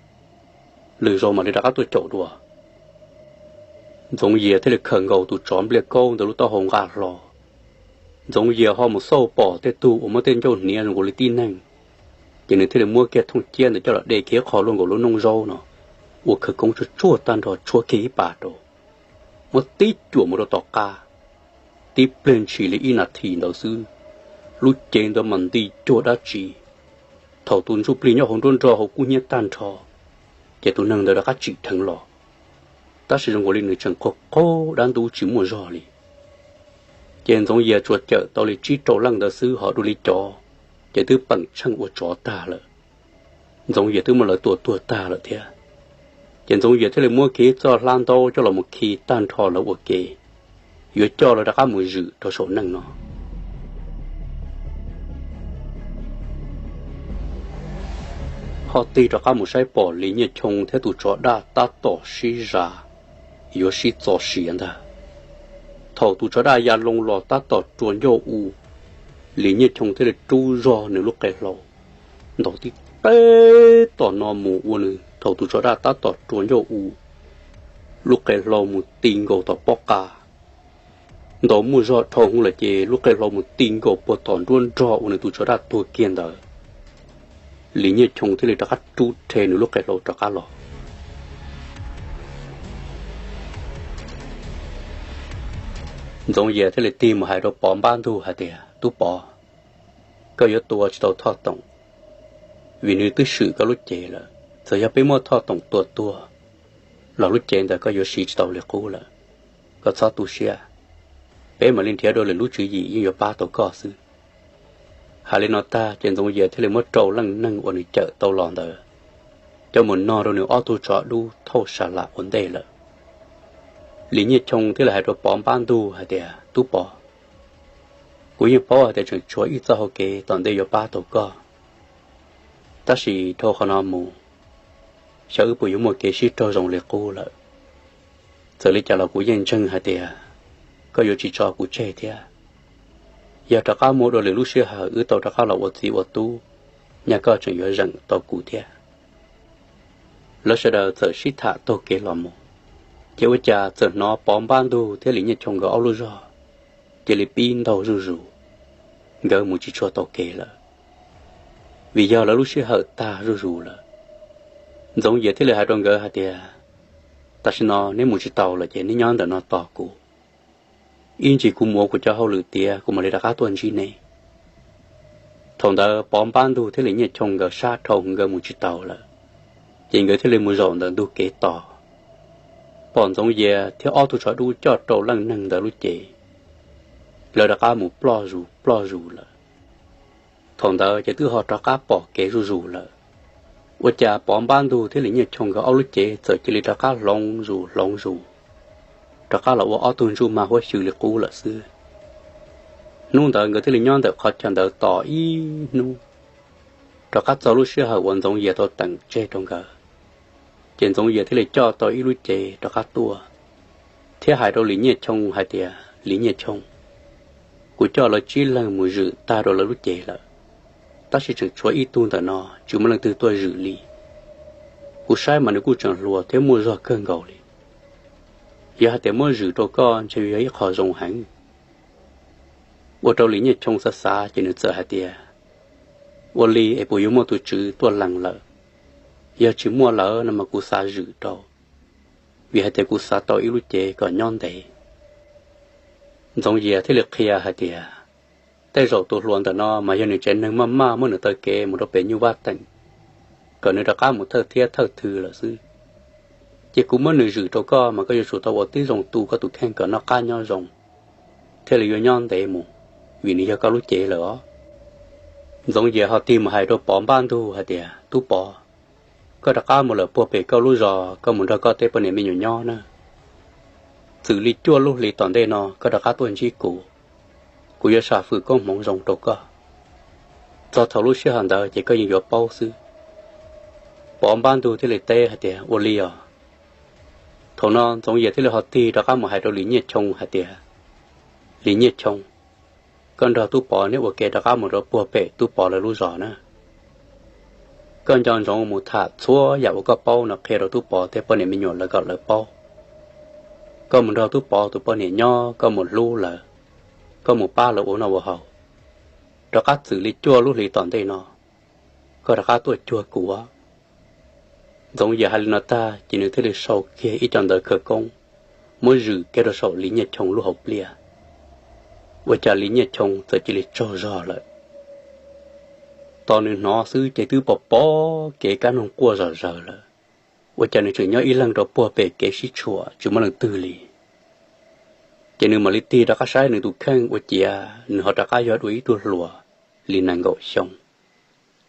lwm zaus mam li rov qab tuaj caum dua. Ntxoov Yias thiaj li khawm nkaus tus tsov npliaj kaub ntawd lub taub hau nqa hlo. Ntxoov Yias ho mus xauj pom tej tug uas muab tej ncauj hniav zoo nkaus li tib neeg, ces nws thiaj li muab kiag thooj ciab ntawd coj los de kiag qho luaj nkaus lub nooj zaub no, ua khawv koob tsuag tsuag tag nrho tshuab kiag ib pas rau, muab tib cuam mus rau tom qab, tib pliag ntshis li ib nas this ntawd xwb, lub cev ntawd mas nti cuag dab tsi. Thaum tus ntsuj plig nyob hauv nruab nrog hauv kub hnyiab tag nrho, ces tus neeg ntawd rov qab tsim dheev los, tab sis zoo nkaus li nws tseem qaug qaug dab ntub tsis muaj zog li. Ces Ntxoov Yias tsuas cawm tau li tsib rau leej ntawd xwb ho dua li cov, ces twb peem tsheej ua tsov tag lawm. Ntxoov Yias twb muab lawv tua tuag tag lawm thiab. Ces Ntxoov Yias thiaj li muab kiag ib txoj hlab ntaub coj los mus khi tag nrho lawv ua ke, yuav coj lawv rov qab mus zwm rau saum neej no. Ho tig rov qab mus saib pom Lis Nyiaj Choo thiab tus tsov daj tab tom sib zam, yuav sib txo siav ntag. Thaum tus tsov daj ya loo los tab tom rua ncauj u, Lis Nyiaj Choo thiaj li rub zog nws lub qe hlau ntaus tib teb tom no mus ua nws, thaum tus tsov daj tab tom rua ncauj u, lub qe hlau mus ti nkaus tom pob qa. Ntaus muaj zog dhau hwv lawm ces lub qe hlau mus ti nkaus puag tom nruab nrog uas nws tus tsov daj tuag kiag ntawd. Lis Nyiaj Choo thiaj li rov qab rub rhe nws lub qe hlau rov qab los. Ntxoov Yias thiaj li tig mus hais rau Pov Npab Ntug hais tias, Tub Pov, koj yuav tua tsis tau Thoj Toom, vim nws twb swm koj lub cev lawm. Txawm yog peb muab Thoj Toom tua tuag los lub cev ntawd koj yuav siv tsis tau li qub lawm. Koj txhob tu siab, peb mam li nrhiav dua lwm lub tswv yim yeej yuav pab tau koj xwb. Hais li no tag ces Ntxoov Yias thiaj li muab rau leej neeg uas nws cawm tau los ntawd coj mus nog rau nws ob tug tsov dub thauj sa lam ua ntej lawm. Lis Nyiaj Choo thiaj li hais rau Pov Npab Ntug hais tias, Tub Pov, kuv yeej paub hais tias tseem tshuav ib txoj hau kev tom ntej yuav pab tau koj, tab sis dhau qhov no mus, xyov wb puas yuav muaj kev sib raug zoo li qub lawm. Txawm li cas los kuv yeej ntseeg hais tias koj yuav tsis tso kuv tseg thiab. Yog rov qab muaj dua lwm lub sij hawm wb tau rov qab los ua txiv ua tub, nyaj koj tseem yuav zeem tau kuv thiab. Lawv sawv daws txawm sib tham taug kev los mus, ces ua cas txawm hnov Pov Npab Ntug thiab Lis Nyiaj Choo nkawd ob lub zog cia li pib ntaug zuj zus, nkawd mus tsis tshua tau kev lawm, vim yog lawv lub sij hawm tag zuj zus lawm. Ntxoov Yias thiaj li hais rau nkawd hais tias, Tam sim no neb mus tsis tau lawm ces neb nyob ntawm no tos kuv. Ib ntsis kuv mus ua kuv cov hauj lwm tiav kuv mam li rov qab tuaj ntsib neb. Thaum ntawd Pov Npab Ntug thiab Lis Nyiaj Choo nkawd sab dhau nkawd mus tsis tau lawm, ces nkawd thiaj li mus zaum ntawm ntug kev tos, pom Ntxoov Yias thiab ob tug tsov dub coj rau leej neeg ntawd lub cev, lawv rov qab mus ploj zus ploj zus lawm. Thaum ntawd ces twb ho rov qab pom kev zuj zus lawm. Ua cas Pov Npab Ntug thiab Lis Nyiaj Choo nkawd ob lub cev txawm cia li rov qab hloov zus hloov zus, rov qab los ua ob tug ntsuj mag huab xyw li qub lawm xwb. Hnub ntawd nkawd thiaj li nyob ntawm qhov chaw ntawd tos ib hnub, rov qab txog lub sij hawm uas Ntxoov Yias tau teem tseg rau nkawd, ces Ntxoov Yias thiaj li coj tau ib lub cev rov qab tuaj, thiab hais rau Lis Nyiaj Choo hais tias, Lis Nyiaj Choo, kuv coj lawv tsib leeg mus zwm tag rau lawv lub cev lawm, tab sis tseem tshuav ib tug ntawm no tsis muaj leej twg tuaj zwm li. Kuv saib mas nws kuj tseem hluas thiab muaj zog kawg nkaus li. Yog hais tias muab zwm rau koj ntshe yuav yog ib qho zoo heev. Ua rau Lis Nyiaj Choo xav xav ces nws txawm hais tias, Ua li es puas yuav muaj tus tswv tuaj lees lawm? Yog tsis muaj lawm no mas kuv xav zwm rau, vim hais tias kuv xav tau ib lub cev kom nyob ntev. Ntxoov Yias thiaj li qhia hais tias, Tej zaum tus hluas ntawm no mas yog nws tsev neeg maj maj muab nws taw kev mus rau pem Nyuj Vaj Teem, kom nws rov qab mus thawj thiab thawj thw lawm xwb. Ces kuv muab nws zwm rau koj mas koj yuav tsum tau ua tib zoo tu koj tus kheej kom noj qab nyob zoo, thiaj li yuav nyob ntev mus, vim nws yog koj lub cev lawm os. Ntxoov Yias ho tig mus hais rau Pov Npab Ntug hais tias, Tub Pov, koj rov qab mus lawm puag pem koj lub zos, koj mus nrog koj tej poj niam me nyuam nyob na. Txwm li cuaj lub hlis tom ntej no koj rov qab tuaj ntsib kuv, kuv yuav sam fwm koob hmoov zoo rau koj. Txog thaum lub sij hawm ntawd ces koj yeej yuav paub xwb. Pov Npab Ntug thiaj li teb hais tias, Ua li os. Thaum no Ntxoov Yias thiaj li ho tig rov qab mus hais rau Lis Nyiaj Choo hais tias, Lis Nyiaj Choo, koj nrog tub Pov neb ua ke rov qab mus rau puag pem tub Pov lawv lub zos na. Koj nco ntsoov mus tham txhua yam uas koj paub no qhia rau tub Pov tej poj niam me nyuam lawv kom lawv paub. Koj mus nrog tub Pov tus poj niam nyob, koj mus hlub lawv, koj mus pab lawv ua noj ua haus. Rov qab txwm li cuaj lub hlis tom ntej no, koj rov qab tuaj cuag kuv. Ntxoov Yias hais li no tag ces nws thiaj li sau kiag ib co ntawv khawv koob muab zwm kiag rau saum Lis Nyiaj Choo lub hauv pliaj. Ua cas Lis Nyiaj Choo txawm cia li tsaug zog lawm. Tos nws hnov xwb ces twb pom pom kev kab noog quaj zom zaws lawm. Ua cas nws tseem nyob ib leeg rau puag pem kev sib tshuam tsis muaj leej twg li. Ces nws mam li tig rov qab saib nws tus kheej ua ciav nws ho rov qab yog dua ib tug hluas li nees nkaum xyoo,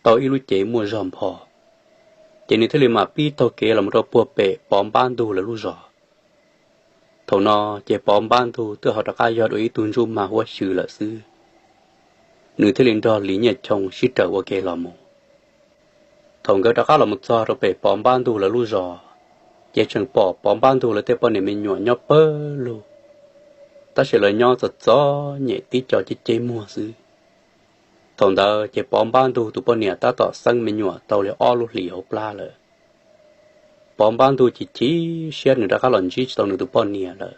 tau ib lub cev muaj zog npho. Ces nws thiaj li mam pib taug kev los mus rau puag pem Pov Npab Ntug lawv lub zos. Thaum no ces Pov Npab Ntug twb ho rov qab yog dua ib tug ntsuj mag huab xyw lawm xwb. Nws thiaj li nrog Lis Nyiaj Choo sib raws ua ke los mus. Thaum nkawd rov qab los mus txog rau pem Pov Npab Ntug lawv lub zos, ces tseem pom Pov Npab Ntug lawv tej poj niam me nyuam nyob pawg lug, tab sis lawv nyob txom txom nyem tib co ceb ceb muag xwb. Thaum ntawd ces Pov Npab Ntug tus poj niam tab tom xeeb me nyuam tau li ob lub hlis hauv plab lawm. Pov Npab Ntug chim chim siab nws rov qab los ntsib tsis tau nws tus poj niam lawm.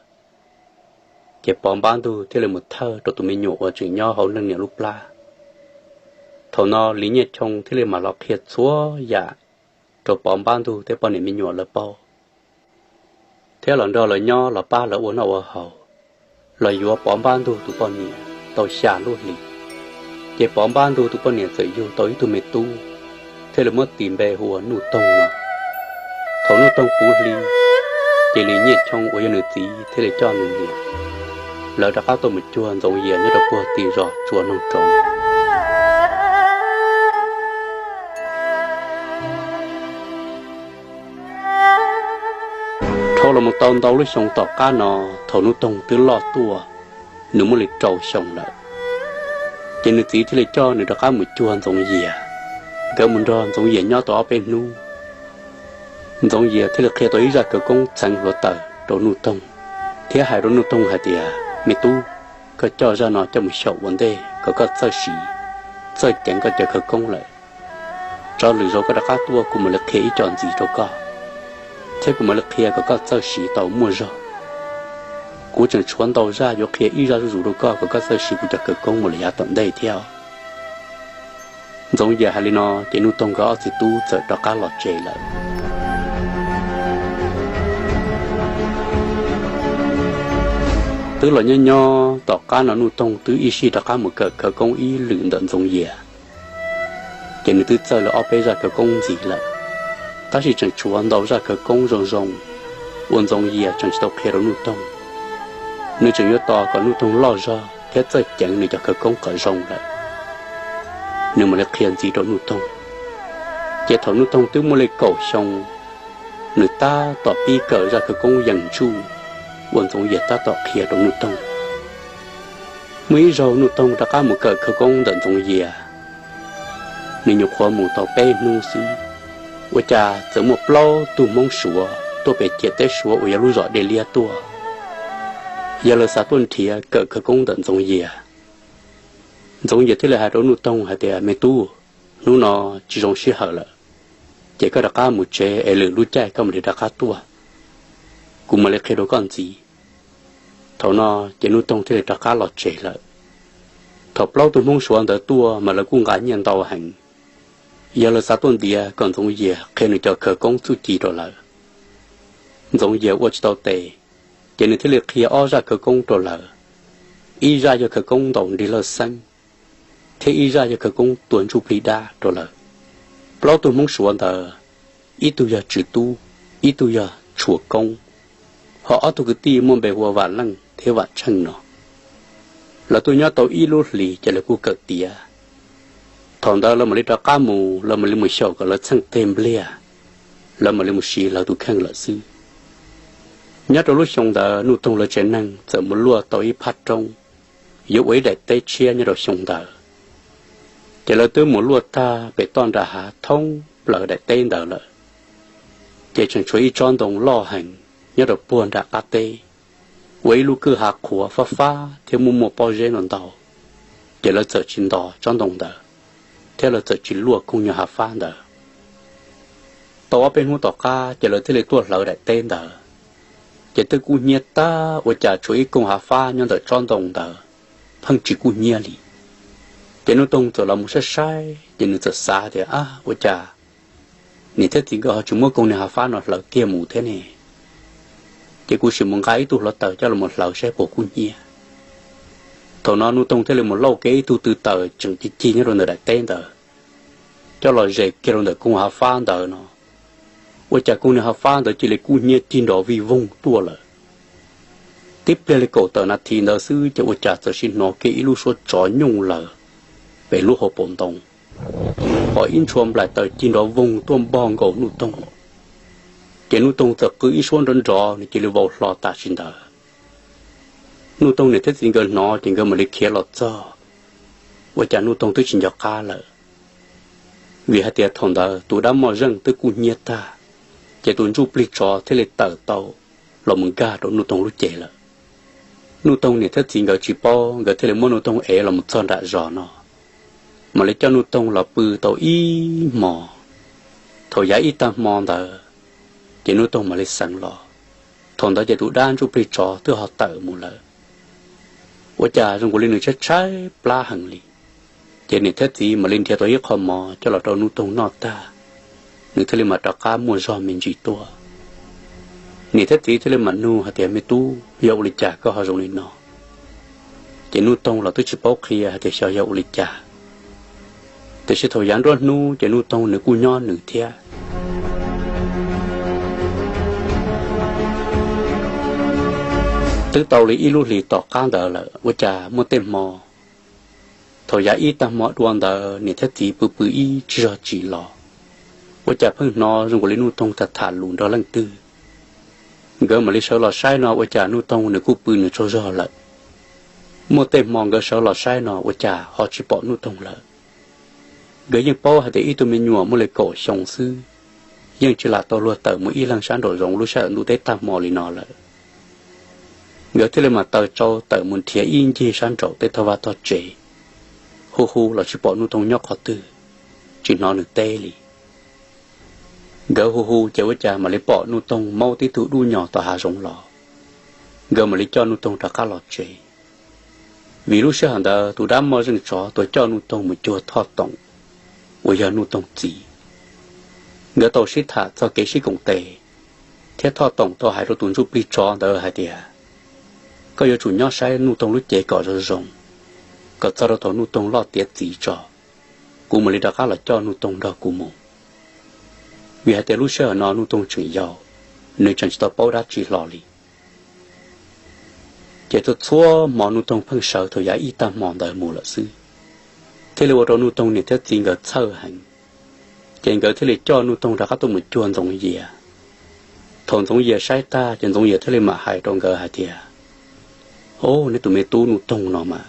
Ces Pov Npab Ntug thiaj li mus thawj rau tus me nyuam uas tseem nyob hauv leej niam lub plab. Thaum no Lis Nyiaj Choo thiaj li mam los qhia txhua yam rau Pov Npab Ntug tej poj niam me nyuam lawv paub, thiab los nrog lawv nyob los pab lawv ua noj ua haus, los yuav Pov Npab Ntug tus poj niam tau xya lub hlis. Ces Pov Npab Ntug tus poj niam txawm yug tau ib tug me tub, thiaj li muab tis npe hu ua Nuj Toog no. Thaum Nuj Toog puv hli, ces Lis Nyiaj Choo uas yog nws txiv thiaj li coj nws niam lawv rov qab tuaj mus cuag Ntxoov Yias nyob rau puag tim zos Tsua Noog Roov. Dhau los mus tau ntau lub xyoo tom qab no, thaum Nuj Toog twb loj tuaj, nws muaj li rau xyoo lawm, ces nws txiv thiaj li coj nws rov qab mus cuag Ntxoov Yias. Nkawd mus nrog Ntxoov Yias nyob tau ob peb hnub, Ntxoov Yias thiaj li qhia tau ib zaj khawv koob txheev hluav taws rau Nuj Toog, thiab hais rau Nuj Toog hais tias, Me tub, koj coj zaj no coj mus xyaum ua ntej kom koj txawj siv, txawj ceev koj cov khawv koob lawm. Tso lwm zaus koj rov qab tuaj kuv mam li qhia ib co ntxiv rau koj, thiab kuv mam li qhia kom koj txawj siv tau muaj zog. Kuv tseem tshuav ntau zaj yuav qhia ib zaj zuj zus rau koj kom koj txawj siv kuv cov khawv koob mus lawm yav tom ntej thiab. Ntxoov Yias hais li no ces Nuj Toog nkawd ob txiv tub txawm rov qab los tsev lawm. Twb los nyob nyob tom qab no Nuj Toog twb ib sij rov qab mus kawm khawv koob ib lwm ntawm Ntxoov Yias, ces nws twb txawj lawm ob peb zaj khawv koob ntxiv lawm, tab sis tseem tshuav ntau zaj khawv koob zoo zoo uas Ntxoov Yias tseem tsis tau qhia rau Nuj Toog. Nws tseem yuav tos kom Nuj Toog loj zog thiab txawj ceev nws cov khawv koob kom zoo lawm, nws mam li qhia ntxiv rau Nuj Toog. Ces thaum Nuj Toog twb muaj li kaum xyoo, nws tab tom pib kawm zaj khawv koob yees ntsuj uas Ntxoov Yias tab tom qhia rau Nuj Toog. Muaj ib zaug Nuj Toog rov qab mus kawm khawv koob ntawm Ntxoov Yias, nws nyuam qhuav mus tau peb hnub xwb, ua cas txawm muaj plaub tug Hmoob Suav tuaj pem ciam teb Suav uas yog lub zos Dej Liab tuaj, yog lawv xav tuaj nrhiav kawm khawv koob ntawm Ntxoov Yias. Ntxoov Yias thiaj li hais rau Nuj Toog hais tias, Me tub, hnub no tsis zoo sij hawm lawm, ces koj rov qab mus tsev es lwm lub caij koj mam li rov qab tuaj, kuv mam li qhia rau koj ntxiv. Thaum no ces Nuj Toog thiaj li rov qab los tsev lawm. Thaum plaub tug Hmoob Suav ntawd tuaj mas lawv kuj nqa nyiaj ntau heev, yog lawv xav tuaj ntiav kom Ntxoov Yias qhia nws cov khawv koob txuj ci rau lawv. Ntxoov Yias ua tsis tau tes, ces nws thiaj li qhia ob zaj khawv koob rau lawv, ib zaj yog khawv koob ntaus nrig lawj xeeb, thiab ib zaj yog khawv koob tua ntsuj plig dab rau lawv. Plaub tug Hmoob Suav ntawd, ib tug yog Tswv Tub, ib tug yog Tshua Koob, ho ob tug kwv tij muaj npe hu ua Vam Leej thiab Vam Tsheej no. Lawv tuaj nyob tau ib lub hlis ces lawv kuj kawm tiav. Thaum ntawd lawv mam li rov qab mus, lawv mam li mus xyaum kom lawv txheej teg npliag, lawv mam li mus siv lawv tus kheej lawm xwb. Nyob rau lub xyoo ntawd Nuj Toog lawv tsev neeg txawm mus luaj tau ib phab roob, yuav ua ib daim teb tshiab nyob rau xyoo ntawd. Ces lawv twb mus luaj tag pem toj nram hav thoob plaws daim teb ntawd lawm, ces tseem tshuav ib tsob ntoo loj heev nyob rau puag nram qab teb, ua ib lub kwj ha qhuav fab fab thiab muaj muaj pob zeb ntau ntau. Ces lawv txawm tsis ntos tsob ntoo ntawd, thiab lawv txawm tsis luaj koog nyuag hav fab ntawd. Tau ob peb hnub tom qab ces lawv thiaj li tuaj hlawv daim teb ntawd, ces twb kub hnyiab tag ua cas tshuav ib koog hav fab nyob ntawm tsob ntoo ntawd, pheej tsis kub hnyiab li. Ces Nuj Toog txawm los mus saib saib ces nws txawm xav tias, Ab, ua cas niam thiab txiv nkawd ho tsis muab koog niag hav fab no hlawv kiag mus thiab ne? Ces kuv sim mus nqa ib tug hluav taws coj los hlawv saib puas kub hnyiab. Thaum no Nuj Toog thiaj li mus lauj kiag ib tug tw taws tseem cig cig nyob rau ntawm daim teb ntawd, coj los zes kiag rau ntawm koog hav fab ntawd no, ua cas koog niag hav fab ntawd cia li kub hnyiab cig nrov vij voog tuaj lawm. Tib pliag li kaum tawm nas this ntawd xwb ces ua cas txawm sim hnov kiag ib lub suab tsov nyooj lawm pem lub hauv paus ntoo, ho ib ntshua nplaim taws cig nrov voog tuaj npog nkaus Nuj Toog. Ces Nuj Toog txawm qw ib suab nrov nrov nws cia li vau hlo tam sim ntawd. Nuj Toog niam thiab txiv nkawd hnov ces nkawd mam li khiav los txog, ua cas Nuj Toog twb tsis nco qab lawm. Vim hais tias thaum ntawd tus dab moj zeej twb kub hnyiab tag, ces tus ntsuj plig tsov thiaj li tawm tau los mus nkag rau Nuj Toog lub cev lawm. Nuj Toog niam thiab txiv nkawd tsis paub, nkawd thiaj li muab Nuj Toog ev los mus txog nram zos no, mam li coj Nuj Toog los pw tau ib hmos. Thaum yav ib tag hmo ntawd, ces Nuj Toog mam li xeev los. Thaum ntawd ces tus dab ntsuj plig tsov twb ho tawm mus lawm. Ua cas zoo nkaus li nws tshaib tshaib plab heev li. Ces niam thiab txiv mam li nrhiav tau ib qho mov coj los rau Nuj Toog noj tag, nws thiaj li mam rov qab muaj zog me ntsis tuaj. Niam thiab txiv thiaj li mam nug hais tias, Me tub, yog ua li cas koj ho zoo li no? Ces Nuj Toog los twb tsis paub qhia hais tias xyov yog ua li cas. Tiam sis thaum yav nruab hnub ces Nuj Toog nws kuj nyob nws thiab. Twb tau li ib lub hlis tom qab ntawd lawm, ua cas muaj tej hmo, thaum yav ib tag hmo dua ntawd niam thiab txiv pw pw ib tsig zog tsis los, ua cas pheej hnov zoo nkaus li Nuj Toog tham tham lus nrog leej twg. Nkawd mam li sawv los saib no ua cas Nuj Toog nws kuj pw nws tsaug zog lawm. Muaj tej hmo nkawd sawv los saib no ua cas ho tsis pom Nuj Toog lawm. Nkawd yeej paub hais tias ib tug me nyuam muaj li kaum xyoo xwb, yeej tsis lam tau luag tawm mus ib leeg sab nraum zoov lub sij hawm ntuj teb tag hmo li no lawm. Nkawd thiaj li mam taws tsau tawm mus nrhiav ib ncig sab nraum tej tog vaj tog tsev, hu hu los tsis pom Nuj Toog nyob qhov twg, tsis hnov nws teb li. Nkawd hu hu ces ua cas mam li pom Nuj Toog maub tib tug dub nyos tom hav zoov los. Nkawd mam li coj Nuj Toog rov qab los tsev. Vim lub sij hawm ntawd tus dab moj zeej tsov tuaj coj Nuj Toog mus cuag Thoj Toom uas yog Nuj Toog txiv. Nkawd tau sib tham txog kev sib koom tes, thiab Thoj Toom tau hais rau tus ntsuj plig tsov ntawd hais tias, Koj yuav tsum nyob saib Nuj Toog lub cev kom zoo zoo, kom txog rau thaum Nuj Toog loj tiav txiv tso, kuv mam li rov qab los coj Nuj Toog nrog kuv mus. Vim hais tias lub sij hawm no Nuj Toog tseem yau, nws tseem tsis tau paub dab tsi hlo li. Ces txhua txhua hmo Nuj Toog pheej sawv thaum yav ib tag hmo ntawd mus lawm xwb, thiaj li ua rau Nuj Toog niam thiab txiv nkawd txhawj heev. Ces nkawd thiaj li coj Nuj Toog rov qab tuaj mus cuag Ntxoov Yias. Thaum Ntxoov Yias saib tag ces Ntxoov Yias thiaj li mam hais rau nkawd hais tias, O, neb tus me tub Nuj Toog no mas,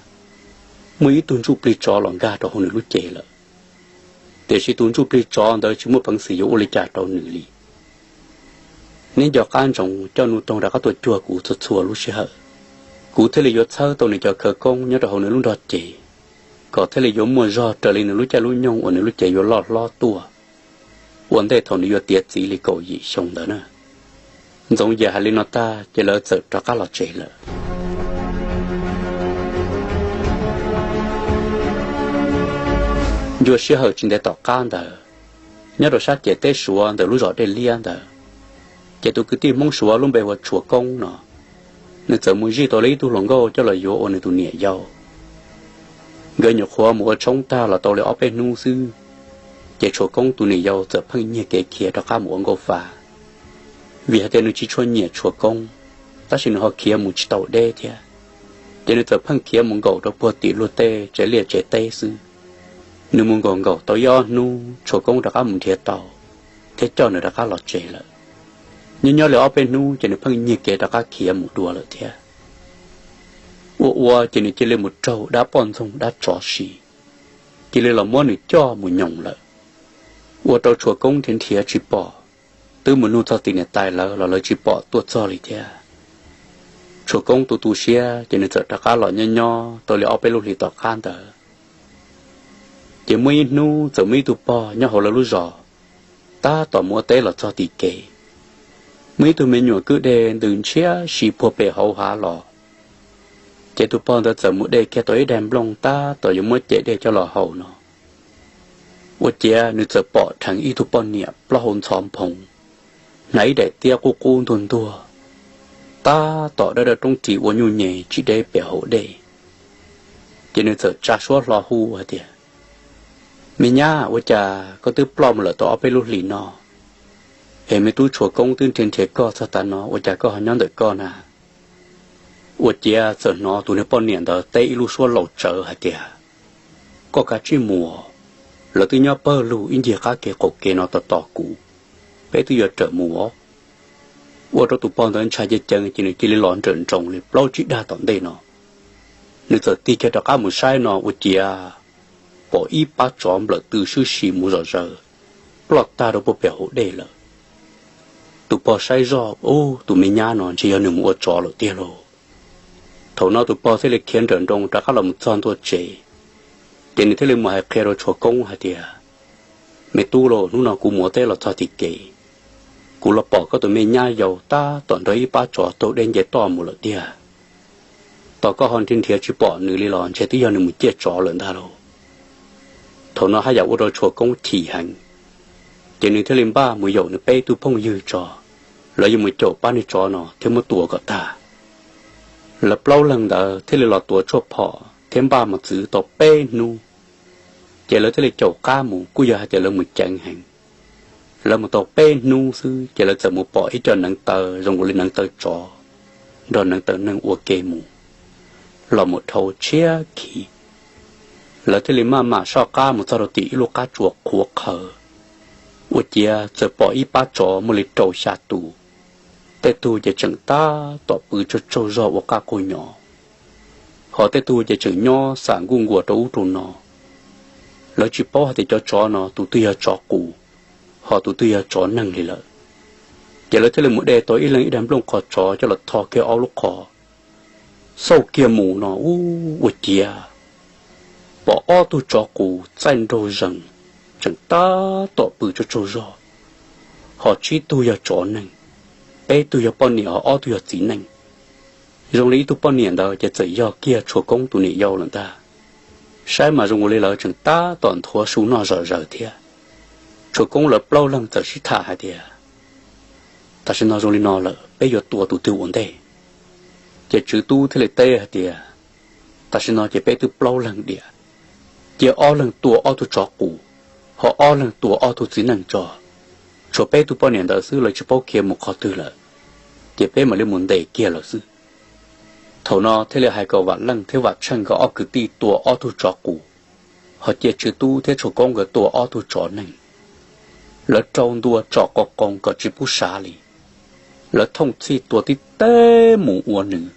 muaj ib tug ntsuj plig tsov los nkag rau hauv nws lub cev lawm, tiam sis tus ntsuj plig tsov ntawd tsis muaj peev xwm yuav ua li cas rau nws li. Neb nco qab ntsoov coj Nuj Toog rov qab tuaj cuag kuv txhua txhua lub sij hawm, kuv thiaj li yuav txhawb tau nws cov khawv koob nyob rau hauv nws lub nrog cev, kom thiaj li yuav muaj zog raws li nws lub caij lub nyoog uas nws lub cev yuav loj hlob tuaj, ua ntej thaum nws yuav tiav txiv li kaum yim xyoo ntawd na. Ntxoov Yias hais li no tag ces lawv txawm rov qab los tsev lawm. Ncua sij hawm tsis ntev tom qab ntawd, nyob rau sab ciam teb Suav ntawm lub zos Dej Liab ntawd, ces tus kwv tij Hmoob Suav lub npe hu ua Tshuas Koob no, nws txawm mus zij tau li ib tug hluas nkauj coj los yuav ua nws tus niam yau. Nkawd nyuam qhuav mus ua tshoob tag los tau li ob peb hnub xwb, ces Tshuas Koob tus niam yau txawm pheej nyiag kev khiav rov qab mus ua nkauj fa. Vim hais tias nws tsis tshua nyiam Tshuas Koob, tab sis nws ho khiav mus tsis tau deb thiab, ces nws txawm pheej khiav mus nkaum rau puag tim luag tej tsev liaj tsev teb xwb. Nws mus nkaum nkaum tau ib ob hnub Tshuas Koob rov qab mus nrhiav tau, thiab coj nws rov qab los tsev lawm. Nyob nyob li ob peb hnub ces nws pheej nyiag kev rov qab khiav mus dua lawm thiab. Ua ua ces nws cia li mus raug dab poj ntxoog dab tsov si. cia li los muab nws coj mus nyoos lawm. Ua rau Tshuas Koob nrhiav nrhiav tsis pom, twb mus nug txog tim niam tais lawv los lawv tsis pom tuaj txog li thiab. Tshuas Koob tu tu siab ces nws txawm rov qab los nyob nyob tau li ob peb lub hlis tom qab ntawd. Ces muaj ib hnub txawm muaj ib tug pog nyob hauv lawv lub zos tab tom mus ua teb los txog tim kev, muaj ib tug me nyuam kwj deg ntws ntshiab si puag pem hauv hav los. Ces tus pog ntawd txawm mus de kiag tau ib daim nplooj tab tom yuav muab cev dej coj los haus no, ua ciav nws txawm pom dheev ib tug poj niam plaub hau ntxhov nphoo, hnav ib daim tiab qub qub ntuag ntuag, tab tom dawb dawb roob ris ua nyuj nyem tsis deb pem hauv dej. Ces nws txawm tsa suab hlo hu hais tias, Me nyab, ua cas koj twb ploj mus lawm tau ob peb lub hlis no, es me tub Tshuas Koob twb nrhiav nrhiav koj txog tav no, ua cas koj ho nyob ntawm koj na? Ua ciav txawm hnov tus niag poj niam ntawd teb ib lub suab laus tsawv hais tias, Koj kav tsij mus, lawv twb nyob pawg lug ib ncig qab kev qaum kev no tos tos kuv, peb twb yuav rawm mus os. Ua rau tus pog ntawd ntshai ceev ceev ces nws cia li los nrawm nroos li plaub tsib dag tom ntej no. Nws txawm tig kiag rov qab mus saib no ua ciav pom ib pab tsov nplawm tw swb si mus zom zaws, ploj tag rau puag pem hauv dej lawm. Tus pog saib zoj, Ub, tus me nyab no ntshe yog nws mus ua tsov lawm tiag lauj. Thaum no tus pog thiaj li khiav nrawm nroos rov qab los mus txog ntua tsev, ces nws thiaj li mus hais qhia rau Tshuas Koob hais tias, Me tub lauj, hnub no kuv mus ua teb los txog tim kev, kuv los pom koj tus me nyab yau tab tom nrog ib pab tsov taug dej nce toj mus lawm tiag. Tos koj ho nrhiav nrhiav tsis pom nws li los ntshe twb yog nws mus ciaj tsov lawm ntag lauj. Thaum no haj yam ua rau Tshuas Koob chim heev, ces nws thiaj li npaj mus yaum nws peb tug phooj ywg tso, lawv yuav mus caum pab niag tsov no thiab muab tua kom tag. Lawv plaub leeg ntawd thiaj li los tuav tshuaj phom thiab npaj mos txwv tau peb hnub, ces lawv thiaj li caum qab mus, kuj yog hais tias lawv mus ceev heev. Lawv mus tau peb hnub xwb ces lawv txawm mus pom ib co neev taw zoo li neev taw tsov nrog neev taw neeg ua ke mus, los mus dhau tshiab khiv. Lawv thiaj li maj mam soj qab mus txog rau tim ib lub qab tsua qhuav qhawv, ua ciav txawm pom ib pab tsov muaj li rau xya tus. Tej tug ces tseem tab tom pw tsaug tsaug zog ua qaj quag nyo, ho tej tug ces tseem nyob xam nkuj nkuas rau ub rau no. Lawv tsis paub hais tias cov tsov no tus twg yog tsov qus, ho tus twg yog tsov neeg li lawm. Ces lawv thiaj li mus de tau ib leeg ib daig nplooj qhov tsov coj los tho kiag ob lub qhov, xauj kiag mus no ua ciav pom ob tug tsov qus txaij nraug zees tseem tab tom pw tsaug tsaug zog, ho tsib tug yog tsov neeg, peb tug yog poj niam ho ob tug yog txiv neej. Zoo li ib tug poj niam ntawd ces txawm yog kiag Tshuas Koob tus niam yau lawm ntag. Saib mas zoo ua li lawv tseem tab tom nthuav su noj zom zaws thiab. Tshuas Koob lawv plaub leeg txawm sib tham hais tias, Tam sim no zoo li no lawm, peb yuav tua tus twg ua ntej? Ces tswv tub thiaj li teb hais tias, Tam sim no ces peb twb plaub leeg diam, cia ob leeg tua ob tug tsov qus, ho ob leeg tua ob tug txiv neej tso, tshuav peb tug poj niam ntawd xwb, lawv tsis paub khiav mus qhov twg lawm, ces peb mam li mus ntes kiag lawm xwb. Thaum no thiaj li hais kom Vam Leej thiab Vam Tsheej nkawd ob kwv tij tua ob tug tsov qus, ho cia tswv tub thiab Tshuas Koob nkawd tua ob tug tsov neeg. Lawv rau ntua tsom qo qoos kom tsis pub sav li. Lawv thooj txhij tua tib teb mus ua nws,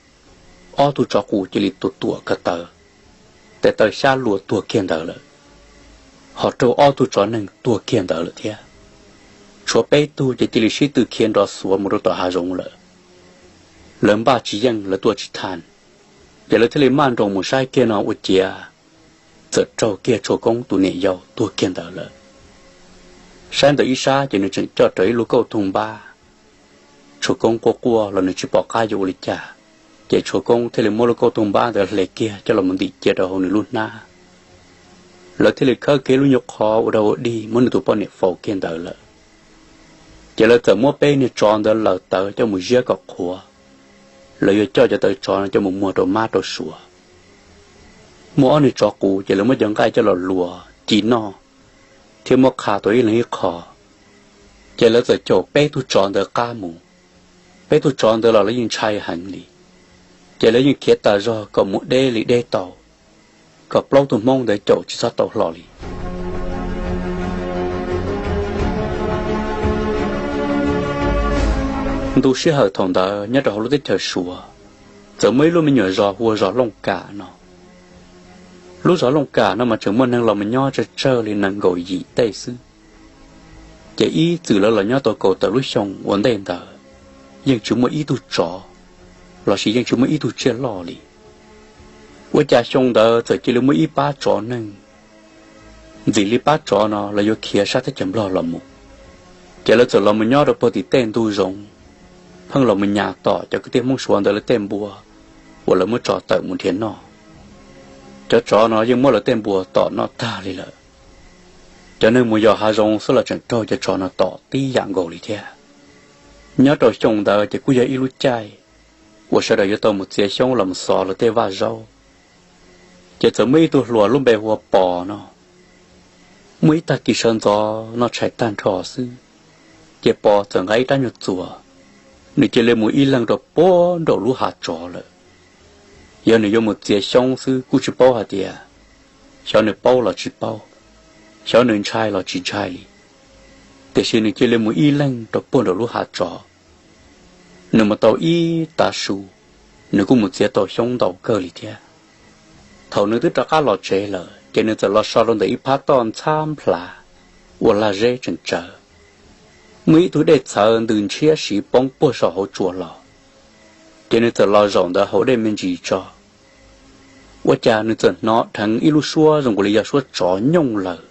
ob tug tsov qus cia li tuam tuam ko taw, tes taw xyab luas tuag kiag ntawd lawm, ho raug ob tug tsov neeg tuag kiag ntawd lawm thiab. Tshuav peb tug ces cia li sib tw khiav nrov xuav mus rau tom hav zoov lawm. Lawv npaj tsis yeej, lawv tua tsis tha, ces lawv thiaj li maj nroos mus saib kiag no ua ciav txawm raug kiag Tshuas Koob tus niam yau tuag kiag ntawd lawm. Saib ntawm ib sab ces nws tseem coj rawv ib lub kauj toog npab. Tshuas Koob quaj quaj los nws tsis pom qab yuav ua li cas, ces Tshuas Koob thiaj li muab lub kauj toog npab ntawd hle kiag coj los mus ntim cia rau hauv nws lub hnab. Lawv thiaj li khawb kiag lub nyuag qhov ua dog ua dig muab nws tus poj niam faus kiag ntawd lawm. Ces lawv txawm muab peb niag tsov ntawd laws tawv coj mus ziab kom qhuav, lawv yuav coj cov taw tsov no coj mus muag rau mab rau suav. Muaj ob niag tsov qus ces lawv muab cov nqaij coj los luas ci noj, thiab muab qha tau ib leeg ib qho. Ces lawv txawm caum peb tug tsov ntawd qab mus. Peb tug tsov ntawd los lawv yeej ntshai heev li, ces lawv yeej khiav tas zog kom mus deb li deb tau, kom plaub tug hmoob ntawd caum tsis txhob tau hlo li. Ntu sij hawm thaum ntawd nyob rau hauv lub teb chaws Suav, txawm muaj ib lub me nyuam zos hu ua zos Looj Kam no. Lub zos Looj Kam no mas tseem muaj neeg los mus nyob tsawg tsawg li nees nkaum yim tej xwb. Ces ib txwm lawv los nyob tau kaum tawm lub xyoo ua ntej ntawd, yeej tsis muaj ib tug tsov lossis yeej tsis muaj ib tug tsiaj loj li. Ua cas xyoo ntawd txawm cia li muaj ib pab tsov neeg ntxim li pab tsov no lawv yuav khiav sab teb chaws Nplog los mus. Ces lawv txawm los mus nyob rau puag tim tej ntug zoov, pheej los mus nyas tom cov kwv tij Hmoob Suav ntawd lawv tej npua uas lawv muab tso tawm mus nrhiav noj. Cov tsov no yeej muab lawv tej npua tom noj tag li lawm. Cov neeg mus yos hav zoov xwb los tseem raug cov tsov no tom tib yam nkaus li thiab. Nyob rau xyoo ntawd ces kuj yog ib lub caij uas sawv daws yuav tau mus txiav xyoob los mus xov lawv tej vaj zaub. Ces txawm muaj ib tug hluas lub npe hu ua Pos no, muaj ib tag kis sawv ntxov noj tshais tag nrho xwb, ces Pos txawm nqa ib rab nyuag txuas, nws cia li mus ib leeg rau puag nraum lub hav tsov lawm. Yog nws yuav mus txiav xyoob xwb kuj tsis paub hais tias xyov nws paub los tsis paub, xyov nws ntshai los tsis ntshai li, tiam sis nws cia li mus ib leeg rau puag nraum lub hav tsov. Nws mus tau ib tav su, nws kuj mus txiav tau xyoob ntau kawg li thiab. Thaum nws twb rov qab los tsev lawm ces nws txawm los so rau ntawm ib phab toj ntxhab nplas uas lag zeb tseem tsawv. Muaj ib tug dej txhawv ntws ntshiab siv poob puag saum hauv tsua los, ces nws txawm los zaum ntawd haus dej me ntsis tso. Ua cas nws txawm hnov dheev ib lub suab zoo nkaus li yog suab tsov nyooj lawm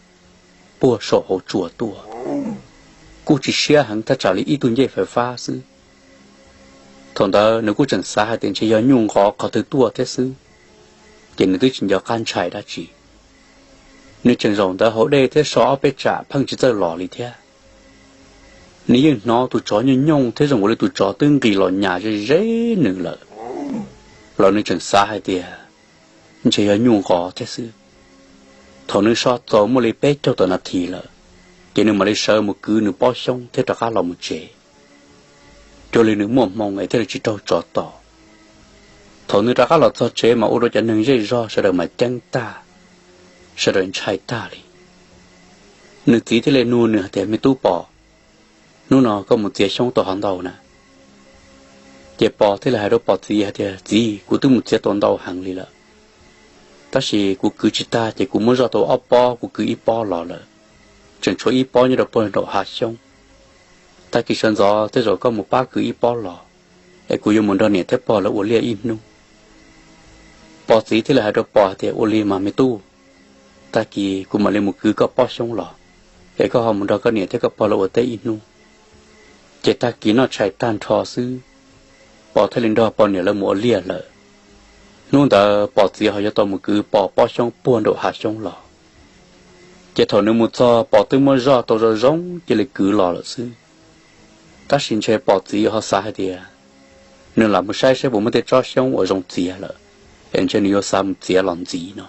puag saum hauv tsua tuaj, kuj tsis siab heev, thaj tsam li ib tug ncej fais fab xwb. Thaum ntawd nws kuj tseem xav hais tias ntshe yog nyuj nqov qhov twg tuaj thiab xwb, ces nws twb tsis nco qab ntshai dab tsi. Nws tseem zaum ntawd haus dej thiab so ob peb tsam pheej tsis txawj los li thiab. Nws yeej hnov tus tsov nyooj nyooj thiab zoo nkaus li tus tsov twb nqis los nyas ze ze nws lawm, los nws tseem xav hais tias ntshe yog nyuj nqov thiab xwb. Thaum nws so txaus muaj li peb caug tawm nas this lawm, ces nws mam li sawv mus kwv nws pob xyoob thiab rov qab los mus tsev. Cuag li nws muaj hmoo es thiaj li tsis raug tsov tom. Thaum nws rov qab los txog tsev mas ua rau cov neeg zej zog sawv daws mas ceeb tag, sawv daws ntshai tag li. Nws txiv thiaj li nug nws hais tias, Me tub Pos, hnub no koj mus txiav xyoob tau ho ntau na? Ces Pos thiaj li hais rau Pos txiv hais tias, Txiv, kuv twb mus txiav tau ntau heev li lawm, tab sis kuv kwv tsis tag ces kuv muab zoj tau ob pob, kuv kwv ib pob los lawm, tseem tshuav ib pob nyob rau puag nraum hav xyoob. Tag kis sawv ntxov tej zaum koj mus pab kwv ib pob los, es kuv yuav mus nrog niam thiab pog lawv ua liaj ib hnub. Pos txiv thiaj li hais rau Pos hais tias, Ua li mas me tub, tag kis kuv mam li mus kwv koj pob xyoob los, es koj ho mus nrog koj niam thiab koj pog lawv ua teb ib hnub. Ces tag kis noj tshais tag nrho xwb, Pos thiaj li nrog Pos niam lawv mus ua liaj lawm. Hnub ntawd Pos txiv ho yuav tau mus kwv Pos pob xyoob puag nraum hav xyoob los. Ces thaum nws mus txog Pos twb muab zoj tau zoo zoo cia li kwv los lawm xwb. Tab sis ntshe Pos txiv ho xav hais tias nws lam mus saib saib puas muaj tej tsob xyoob uas zoo txiav lawm, es ntshe nws yuav xav mus txiav los ntxiv no.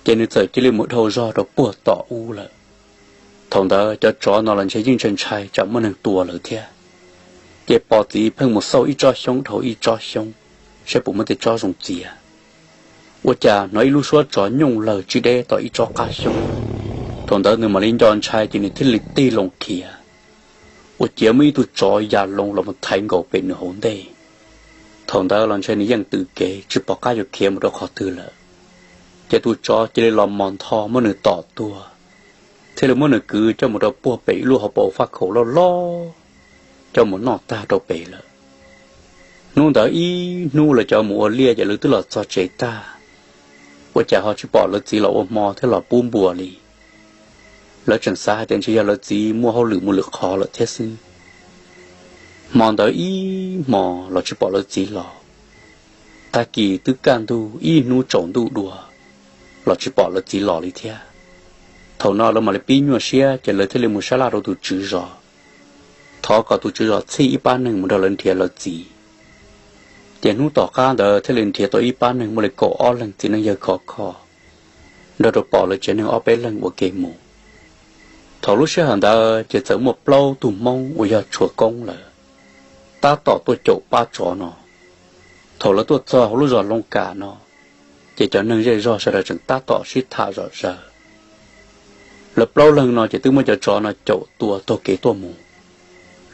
Ces nws txawm cia li mus dhau zog rau puag tom ub lawm. Thaum ntawd cov tsov no los ntshe yeej ntshai ntshai tsam muaj neeg tua lawv thiab. Ces Pos txiv pheej mus xauj ib tsob xyoob dhau ib tsob xyoob, saib puas muaj tej tsob zoo txiav. Ua cas hnov ib lub suab tsov nyooj lawg tsis deb tom ib tsob qab xyoob. Thaum ntawd nws mam li nco ntshai ces nws thiaj li tig loo khiav. Ua ciav muaj ib tug tsov ya loo los mus thaiv nkaus pem nws hauv ntej. Thaum ntawd los ntshe nws yeej tws kev tsis pom qab yuav khiav mus rau qhov twg lawm. Ces tus tsov cia li los mos ntho muab nws tom tuag, thiaj li muab nws kwv coj mus rau puag pem ib lub hauv paus faj khaum loj loj, coj mus noj tag rau pem lawm. Hnub ntawd ib hnub lawv cov mus ua liaj ces lawv twb los txog tsev tag, ua cas ho tsis pom lawv txiv los ua hmo thiab los pub npua li. Lawv tseem xav hais tias ntshe yog lawv txiv muaj hauj lwm mus lwm qhov lawm thiab xwb. Hmo ntawd ib hmo los tsis pom lawv txiv los. Tag kis twb kaj ntug ib hnub tsaus ntuj dua los tsis pom lawv txiv los li thiab. Thaum no lawv mam li pib nyuaj siab ces lawv thiaj li mus sab laj rau tus tswv zos, thov kom tus tswv zos txhij ib pab neeg mus nrog lawv nrhiav lawv txiv. Ces hnub tom qab ntawd thiaj li nrhiav tau ib pab neeg muaj li kaum ob leeg txiv neej yawg khov kho, nrog rau Pom lawv tsev neeg ob peb leeg ua ke mus. Thaum lub sij hawm ntawd ces txawm muaj plaub tug Hmoob uas yog tshuas koob lawm tab tom tuaj caum pab tsov no. Thaum lawv tuaj txog hauv lub zos Looj Kam no, ces cov neeg zej zog sawv daws tseem tab tom sib tham zom zaws. Lawv plaub leeg no ces twb muab cov tsov no caum tua taug kev tuaj mus.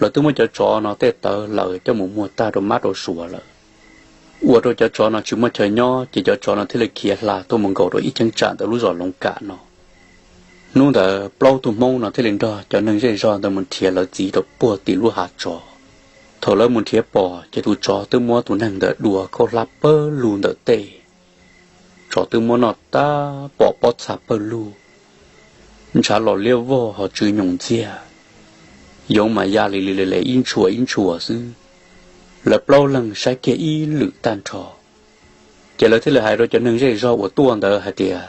Lawv twb muab cov tsov no tej tawv laws coj mus muag tag rau mab rau suav lawm. Ua rau cov tsov no tsis muaj chaw nyob ces cov tsov no thiaj li khiav hla tuaj mus nkaum rau ib cheeb tsam ntawm lub zos Loov Kam no. Hnub ntawd plaub tug Hmoob no thiaj li nrog cov neeg zej zog ntawd mus nrhiav lawv txiv rau puag tim lub hav tsov. Thaum lawv mus nrhiav pom ces tus tsov twb muab tus neeg ntawd dua khaub hlab pawg lug ntawm tej. Tsov twb muab noj tag pom pob txha pawg lug, ntshav los liab vog ho tsw nyoos ntxiag, yoov mas ya li li li ib ntshua ib ntshua xwb. Lawv plaub leeg saib kiag ib lwm tag nrho, ces lawv thiaj li hais rau cov neeg zej zog uas tuaj ntawd hais tias,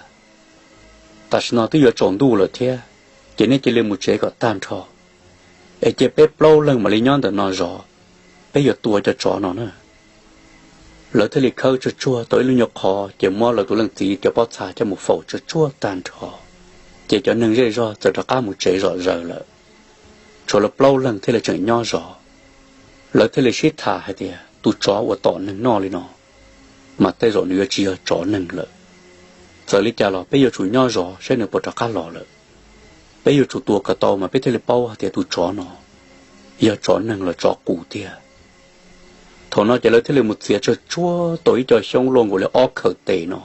tam sim no twb yuav tsaus ntuj lawm thiab, ces nej cia li mus tsev kom tag nrho, es cia peb plaub leeg mam li nyob ntawm no zov, peb yuav tua cov tsov no na. Lawv thiaj li khawb tsuag tsuag tau ib lub nyuag qhov ces muab lawv tus leej txiv cov pob txha coj mus faus tsuag tsuag tag nrho, ces cov neeg zej zog txawm rov qab mus tsev zom zaws lawm. Tshuav lawv plaub leeg thiaj li tseem nyob zov. Lawv thiaj li sib tham hais tias tus tsov uas tom neeg noj li no, mas tej zaum nws yuav tsis yog tsov neeg lawm. Txawm li cas los peb yuav tsum nyob zov saib nws puas rov qab los lawm. Peb yuav tsum tua kom tau mas peb thiaj li paub hais tias tus tsov no yog tsov neeg los tsov qus tiag. Thaum no ces lawv thiaj li mus txiav tsuag tsuag tau ib co xyoob luaj nkaus li ob khawm tes no,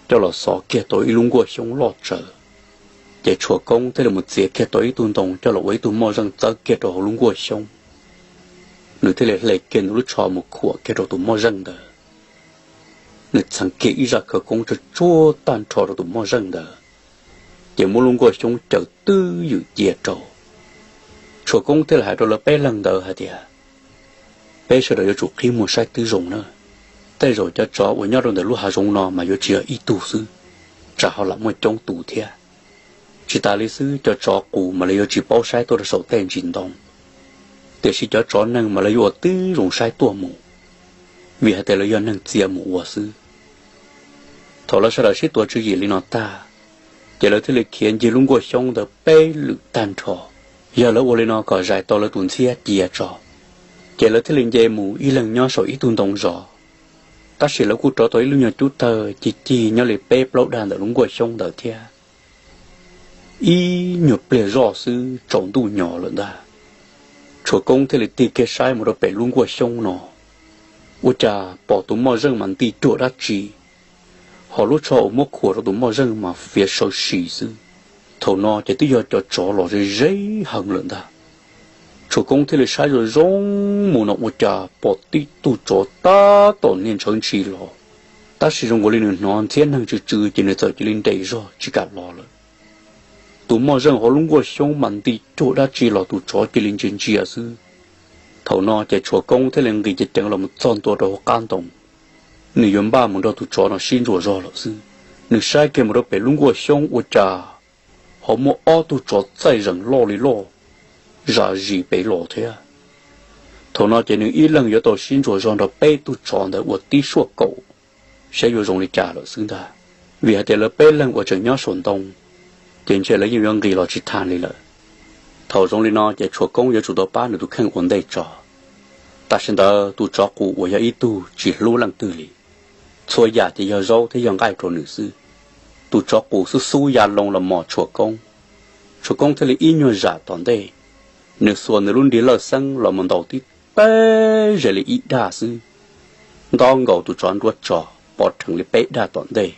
coj los xov kiag tau ib lub nkuaj xyoob loj tsawv. Ces Tshuas Koob thiaj li mus txiav kiag tau ib tug ntoo coj los ua ib tug moj zeej txawb kiag rau hauv lub nkuaj xyoob. Nws thiaj li hle kiag nws lub tsho mus khuam kiag rau tus moj zeej ntawd. Nws txheev kiag ib zaj khawv koob tsuag tsuag tag nrho rau tus moj zeej ntawd, ces muab lub nkuaj xyoob caws twb ywm cia rau. Tshuas Koob thiaj li hais rau lawv peb leeg ntawd hais tias, peb sawv daws yuav tsum qhib muag saib twb zoo na. Tej zaum cov tsov uas nyob rau ntawm lub hav zoov no mas yuav tsis yog ib tug xwb, tsam ho lam muaj coob tus thiab. Tsis tas li xwb, cov tsov qus mas lawv yuav tsis paub saib tuaj rau saum tej ntsis ntoo, tiam sis cov tsov neeg mas lawv yuav ua tib zoo saib tuaj mus, vim hais tias lawv yog neeg txia mus ua xwb. Thaum lawv sawv daws sib tuav tswv yim li no tag, ces lawv thiaj li khiav ncig lub nkuaj xyoob ntawd peb lwm tag nrho. Yog lawv ua li no kom zais tau lawv tus ntxhiab cia tso, ces lawv thiaj li nce mus ib leeg nyob saum ib tug ntoo zov. Tab sis lawv kuj rauv tau ib lub nyuag cub tawg cig cig nyob li peb plaub dag ntawm lub nkuaj xyoob ntawd thiab. Ib nyuag pliag zoj xwb tsaus ntuj nyo lawm ntag. Tshuas Koob thiaj li tig kiag saib mus rau pem lub nkuaj xyoob no, ua cas pom tus moj zeej mas nti cuag dab tsi, ho lub tsho uas muab khuam rau tus moj zeej mas fiav sawv si xwb. Thaum no ces twb yog cov tsov los ze ze heev lawm ntag. Tshuas Koob thiaj li saib zoo zoo mus no ua cas pom tib tug tsov tab tom niaj ntshawv ntshis los, tab sis zoo nkaus li nws hnov ntxhiab neeg tsw tsw ces nws txawm cia li nres zog tsis kam los lawm. Tus moj zeej hauv lub nkuaj xyoob mas nti cuag dab tsi los tus tsov cia li ntsia ntsia xwb. Thaum no ces Tshuas Koob thiaj li nqis ceev ceev los mus txog ntua rau hauv qab ntoo. Nws yuav npaj mus nrog tus tsov no sib ntsuas zog lawm xwb, nws saib kiag mus rau pem lub nkuaj xyoob ua cas ho muaj ob tug tsov txaij zees loj li loj, zam zis pem los thiab. Thaum no ces nws ib leeg yuav tau sib ntsuas zog nrog peb tug tsov ntawd ua tib suaj kaum, saib yuav zoo li cas lawm xwb ntag. Vim hais tias lawv peb leeg uas tseem nyob saum ntoo, ces ntshe lawv yeej yuav nqis los tsis tau li lawm. Thaum zoo li no ces Tshuas Koob yuav tsum tau pab nws tus kheej ua ntej tso. Tam sim ntawd tus tsov qus uas yog ib tug tsis hlub leej twg li, txhua yam ces yog zaub thiab yog nqaij rau nws xwb. Tus tsov qus xub xub ya loo los mos Tshuas Koob. Tshuas Koob thiaj li ib nyuag zam tom ntej, nws xuas nws lub nrig lawj xeeb los mus ntaus tib teg ze li ib dag xwb, nto nkaus tus tsov nruab tso, pov rhees li peb dag tom ntej.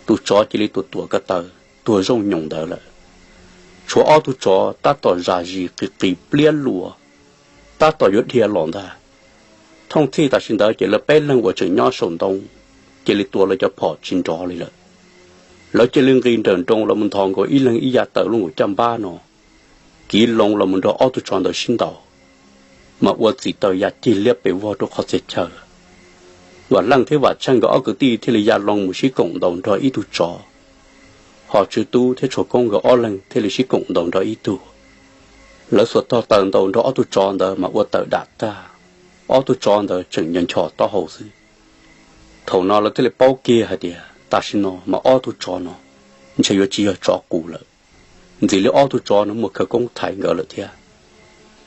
Tus tsov cia li tuam tuam ko taw, tuag zooj nyoos ntawd lawm. Tshuav ob tug tsov tab tom zam zis qis qis pliab luas, tab tom yuav dhia los ntag. Thooj txhij tam sim ntawd ces lawv peb leeg uas tseem nyob saum ntoo cia li tua lawv cov phom tsis nrov li lawm. Lawv cia li nqis nrawm nroos los mus nthos nkaus ib leeg ib yav taws lub nkaus caj npab no, kiv loo los mus nrog ob tug tsov ntawd sib ntaus, mas ua txim taws ya cig liab pes vog rau qhov txhia chaw lawm. Vam Leej thiab Vam Tsheej nkawd ob kwv tij thiaj li ya loo mus sib koom ntaus nrog ib tug tsov, ho Tswv Tub thiab Tshuas Koob nkawd ob leeg thiaj li sib koom ntaus nrog ib tug. Lawv xuas tog taws ntaus nrog ob tug tsov ntawd mas ua tawm dam tag, ob tug tsov ntawd tseem ncho nchos taub hau xwb. Thaum no lawv thiaj li paub kiag hais tias tam sim no mas ob tug tsov no ntshe yuav tsis yog tsov qus lawm, ntxim li ob tug tsov no muaj khawv koob thaiv nkawd lawm thiab.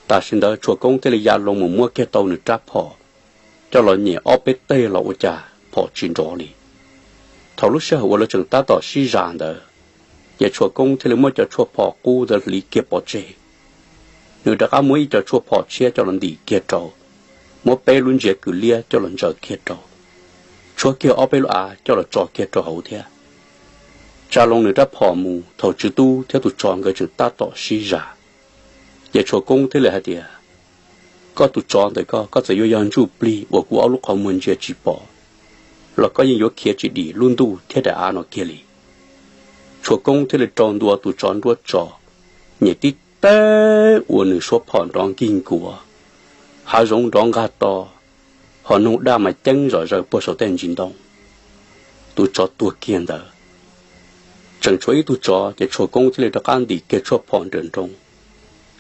Tam sim ntawd Tshuas Koob thiaj li ya loo mus muab kiag tau nws rab phom, coj los nyem ob peb teg los ua cas phom tsis nrov li. Thaum lub sij hawm uas lawv tseem tab tom sib zam ntawd, ces Tshuas Koob thiaj li muab cov tshuaj phom qub ntawd hliv kiag pov tseg. Nws rov qab muab ib co tshuaj phom tshiab coj los ntim kiag rau, muab peb lub ntsiav kws liab coj los ntsaws kiag rau, tshuab kiag ob peb lub av coj los tso kiag rau hauv thiab. Tsa loo nws rab phom mus thaum Tswv Tub thiab tus tsov nkawd tseem tab tom sib zam. Ces Tshuas Koob thiaj li hais tias, Koj tus tsov ntawm koj, koj txawm yuav yog ntsuj plig uas kuv ob lub qhov muag ntsia tsis pom los koj yeej yuav khiav tsis dim lub ntuj thiab daim av no kiag li. Tshuas Koob thiaj li rau ntua tus tsov nruab tso, nyem tib teg uas nws suab phom nrov nkig nkuav, hav zoov nrov nqag to, ho noog daj mas ceeb zom zaws puag saum tej ntsis ntoo. Tus tsov tuag kiag ntawd, tseem tshuav ib tug tsov, ces Tshuas Koob thiaj li rov qab ntim kiag tshuaj phom nrawm nroos,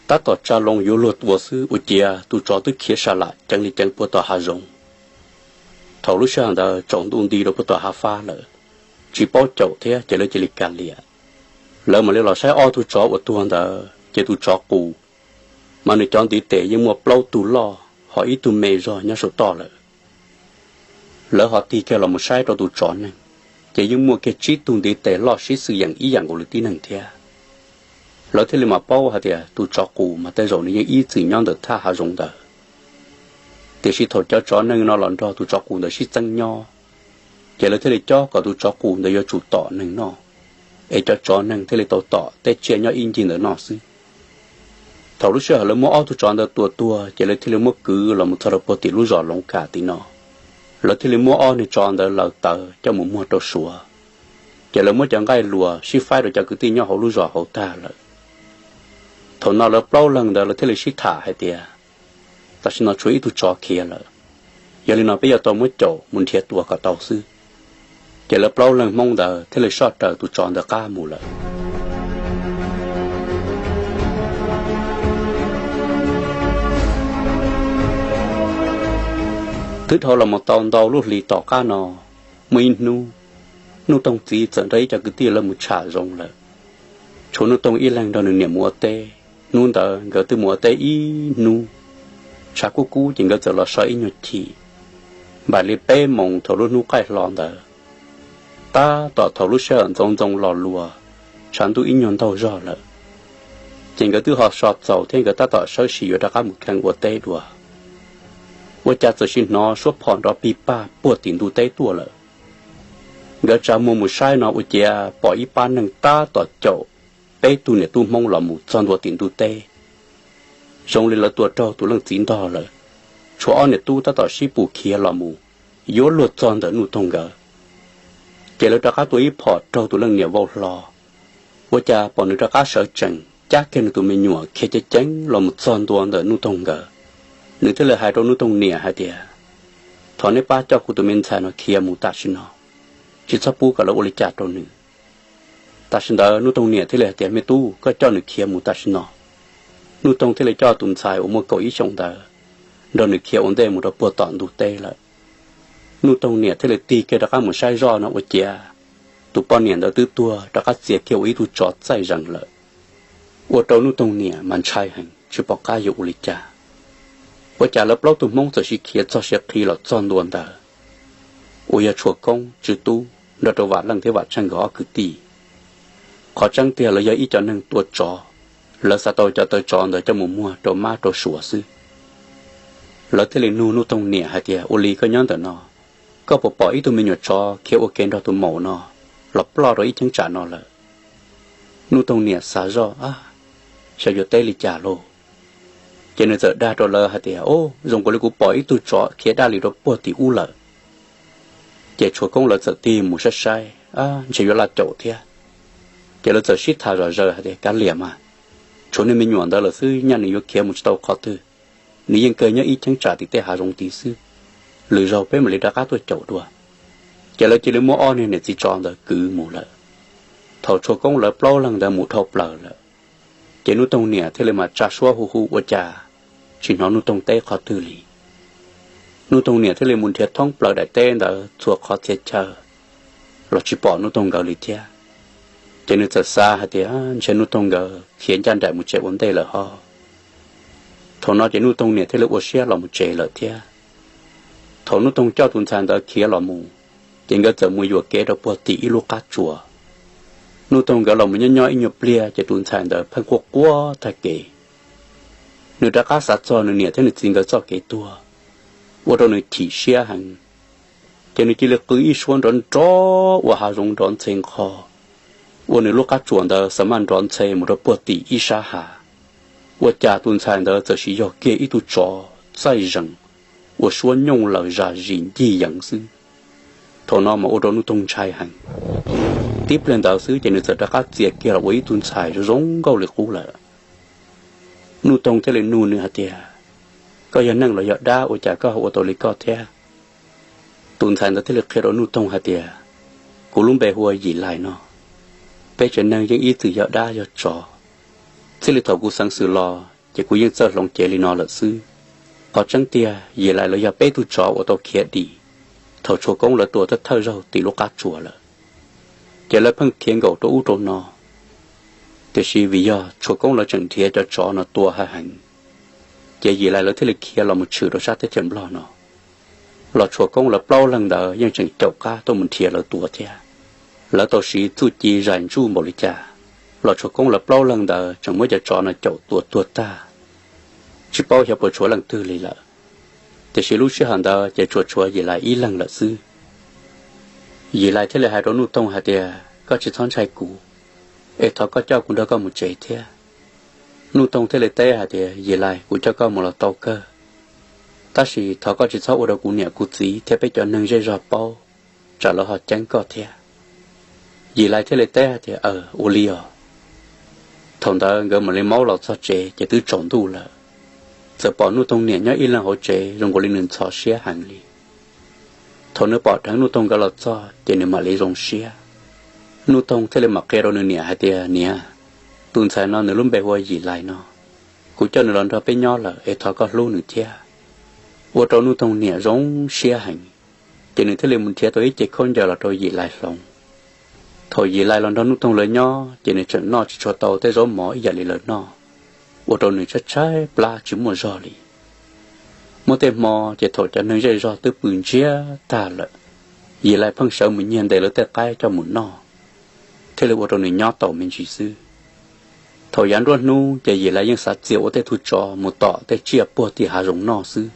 tab tom tsa loo yuav luag tua xwb ua ciav tus tsov twb khiav sa lam ceev li ceev puag tom hav zoov. Thaum lub sij hawm ntawd tsaus ntuj nti rau puag tom hav fab lawm, tsis paub caum thiab ces lawv cia li ka liam. Lawv mam li los saib ob tug tsov uas tuag ntawd ces tus tsov qus mas nws cov ntiv tes yeej muaj plaub tug loj ho ib tug me zog nyob saum toj lawm. Lawv ho tig kiag los mus saib rau tus tsov neeg, ces yeej muaj kiag tsib tug ntiv tes loj sib xwm yeem ib yam nkaus li tib neeg thiab. Lawv thiaj li mam paub hais tias tus tsov qus mas tej zaum nws yeej ib txwm nyob ntawm thaj hav zoov ntawd. Tiam sis thaum cov tsov neeg no los nrog tus tsov qus ntawd sib txeeb nyob, ces lawv thiaj li cob kom tus tsov qus ntawd yuav tsum tom neeg noj, es cov tsov neeg thiaj li tau tom tej tsiaj nyob ib ncig ntawd noj xwb. Thaum lub sij hawm lawv muab ob tug tsov ntawd tua tuag ces lawv thiaj li muab kwv los mus txog rau puag tim lub zos Loov Kam tim no. Lawv thiaj li muab ob niag tsov ntawd laws tawv coj mus muag rau Suav, ces lawv muab cov nqaij luas sib faib rau cov kwv tij nyob hauv lub zos hauv tag lawm. Thaum no lawv plaub leeg ntawd lawv thiaj li sib tham hais tias, Tam sim no tshuav ib tug tsov khiav lawm, yog li no peb yuav tau muab caum mus nrhiav tua kom tau xwb. Ces lawv plaub leeg Hmoob ntawd thiaj li soj raws tus tsov ntawd qab mus lawm. Twb dhau los mus tau ntau lub hlis tom qab no, muaj ib hnub, Nuj Toog txiv txawm nrog ib co kwv tij lawv mus tsham zoov lawm. Tshuav Nuj Toog ib leeg nrog nws niam mus ua teb. Hnub ntawd nkawd twb mus ua teb ib hnub, tshav kub kub ces nkawd txawm los so ib nyuag chim. Npaum li peb moos thaum lub hnub qaij hlo ntawd, tab tom thaum lub sij hawm ntxoov ntxoo los luas, tshav ntuj ib nyuag ntaug zog lawm, ces nkawd twb ho so txaus thiab nkawd tab tom sawv sim yuav rov qab mus kheev ua teb dua. Ua cas txawm sim hnov suab phom nrov pig pag puag tim ntug teb tuaj lawm. Nkawd tsa muag mus saib no ua ciav pom ib pab neeg tab tom caum peb tug niam tub Hmoob los mus txog ntua tim ntug teb. Zoo li lawv tua raug tus leej txiv ntog lawm, tshuav ob niam tub tab tom sib pus khiav los mus, yuav luag txog ntawm Nuj Toog nkawd. Ces lawv rov qab tua ib phom raug tus leej niam vau hlo, ua cas pom nws rov qab sawv tsees cab kiag nws tus me nyuam khiav ceev ceev los mus txog ntua ntawm Nuj Toog nkawd. Nws thiaj li hais rau Nuj Toog niam hais tias, Thov neb pab coj kuv tus me ntxhais no khiav mus tam sim no, tsis txhob pub kom lawv ua li cas rau nws. Tam sim ntawd Nuj Toog niam thiaj li hais tias, Me tub, koj coj nws khiav mus tam sim no. Nuj Toog thiaj li coj tus ntxhais uas muaj kaum ib xyoos ntawd nrog nws khiav ua ntej mus rau puag tom ntug teb lawm. Nuj Toog niam thiaj li tig kiag rov qab mus saib zoj no ua ciav tus poj niam ntawd twb tuag rov qab txias kiag ua ib tug tsov txaij zees lawm. Ua rau Nuj Toog niam mas ntshai heev tsis pom qab yuav ua li cas. Ua cas lawv plaub tug Hmoob txawm sib khiav txog siav qhi los txog ntua ntawd, uas yog Tshuas Koob, Tswv Tub nrog rau Vam Leej thiab Vam Tsheej nkawd ob kwv tij. Qhov tseeb tiag lawv yog ib co neeg tua tsov, lawv xav tau cov taw tsov ntawd coj mus muag rau mab rau suav xwb. Lawv thiaj li nug Nuj Toog niam hais tias, Ua li koj nyob ntawm no, koj puas pom ib tug me nyuam tsov khiav ua ke nrog tus maum no los ploj rau ib cheeb tsam no lawm? Nuj Toog niam xav zoj, Ab, xyov yuav teb li cas lauj? Ces nws txawm dag rau lawv hais tias, Ub, zoo nkaus li kuv pom ib tug tsov khiav daj li rau puag tim ub lawm. Ces Tshuas Koob lawv txawm tig mus saib saib, ntshe yuav laj caum thiab. Ces lawv txawm sib tham zom zaws hais tias, Kav liam mas, tshuav niag me nyuam ntawd lawm xwb, nyaj nws yuav khiav mus tsis tau qhov twg. Nws yeej kawg nyob ib cheeb tsam tim tej hav zoov tid xwb, lwm zaug peb mam li rov qab tuaj caum dua. Ces lawv cia li muab ob niag niam txiv tsov ntawd kwv mus lawm. Thaum Tshuas Koob lawv plaub leeg ntawd mus dhau plaws lawm, ces Nuj Toog niam thiaj li mas tsa suab hu hu ua cas tsis hnov Nuj Toog teb qhov twg li. Nuj Toog niam thiaj li mus nrhiav thoob plaws daim teb ntawd txhua qhov txhia chaw los tsis pom Nuj Toog nkawd li thiab. Ces nws txawm xav hais tias, Ntshe Nuj Toog nkawd khiav ncaj nraim mus tsev ua ntej lawm ho. Thaum no ces Nuj Toog niam thiaj li ua siab los mus tsev lawm thiab. Thaum Nuj Toog coj tus ntxhais ntawd khiav los mus, ces nkawd txawm mus yuam kev rau puag tim ib lub qab tsuas. Nuj Toog nkawd los mus nyob nyob ib nyuag pliag ces tus ntxhais ntawd pheej quaj quaj tag kev. Nws rov qab xav txog nws niam thiab nws txiv nkawd txoj kev tuag, ua rau nws chim siab heev. Ces nws cia li qw ib suab nrov nrov ua hav zoov nrov ntxhe nqho, ua nws lub qab tsuas ntawd xa maj nrov ntxhe mus rau puag tim ib sab hav. Ua cas tus ntxhais ntawd txawm sim yog kiag ib tug tsov txaij zees uas suab nyooj laws zam zis ncig yees xwb. Thaum no mas ua rau Nuj Toog ntshai heev. Tib pliag ntawd xwb ces nws txawm rov qab txia kiag los ua ib tug ntxhais zoo zoo nkauj li qub lawm. Nuj Toog thiaj li nug nws hais tias, koj yog neeg los yog dab ua cas koj ho ua tau li koj thiab? Tus ntxhais ntawd thiaj li qhia rau Nuj Toog hais tias, kuv lub npe hu ua Yim Lais no. Peb tsev neeg yeej ib txwm yog dab yog tsov, txij li thaum kuv xeev xwm los ces kuv yeej txawj hloov cev li no lawm xwb. Qhov tseeb tiag Yim Lais lawv yog peb tug tsov uas tau khiav dim thaum Tshuas Koob lawv tua thawj thawj zaug tim lub qab tsuas lawm. Ces lawv pheej khiav nkaum rau ub rau no, tiam sis vim yog Tshuas Koob lawv tseem nrhiav cov tsov no tua hawv heev, ces Yim Lais lawv thiaj li khiav los mus tshwm rau sab teb chaws Nplog no. Los Tshuas Koob lawv plaub leeg ntawd yeej tseem caum qab tuaj mus nrhiav lawv tua thiab. Lawv tau siv txuj ci zais ntsuj npaum li cas, los Tshuas Koob lawv plaub leeg ntawd tseem muab cov tsov no caum tua tuag tag, tsis paub xyov puas tshuav leej twg li lawm. Tiam sis lub sij hawm ntawd ces tsuas tshuav Yim Lais ib leeg lawm xwb. Yim Lais thiaj li hais rau Nuj Toog hais tias, koj tsis txhob ntshai kuv, es thov koj coj kuv nrog koj mus tsev thiab. Nuj Toog thiaj li teb hais tias, Yim Lais, kuv coj koj mus los tau kawg, tab sis thov koj tsis txhob ua rau kuv niam kuv txiv thiab peb cov neeg zej zog paub, tsam lawv ho ceeb koj thiab. Yim Lais thiaj li teb hais tias, aws, ua li os. Thaum ntawd nkawd mam li maub los txog tsev ces twb tsaus ntuj lawm. Txawm pom Nuj Toog niam nyob ib leeg hauv tsev zoo nkaus li nws ntxhov siab heev li. Thaum nws pom dheev Nuj Toog nkawd los txog ces nws mam li zoo siab. Nuj Toog thiaj li mam qhia rau nws niam hais tias, niam, tus ntxhais no nws lub npe hu ua Yim Lais no, kuv coj nws los nrog peb nyob lawm es thov koj hlub nws thiab. Ua rau Nuj Toog niam zoo siab heev, ces nws thiaj li mus nrhiav tau ib ce khaub ncaws los rau Yim Lais hloov. Thaum Yim Lais los nrog Nuj Toog lawv nyob ces nws tseem noj tsis tshua tau tej zaub mov ib yam li lawv noj, ua rau nws tshaib tshaib plab tsis muaj zog li. Muaj tej hmo ces thaum cov neeg zej zog twb pw ntsiag tag lawm, Yim Lais pheej sawv mus nyiag ntes lawv tej qaib coj mus noj, thiaj li ua rau nws nyob taus me ntsis xwb. Thaum yav nruab hnub ces Yim Lais yeej xav txia ua tej tug tsov mus tom tej tsiaj puag tim hav zoov noj xwb,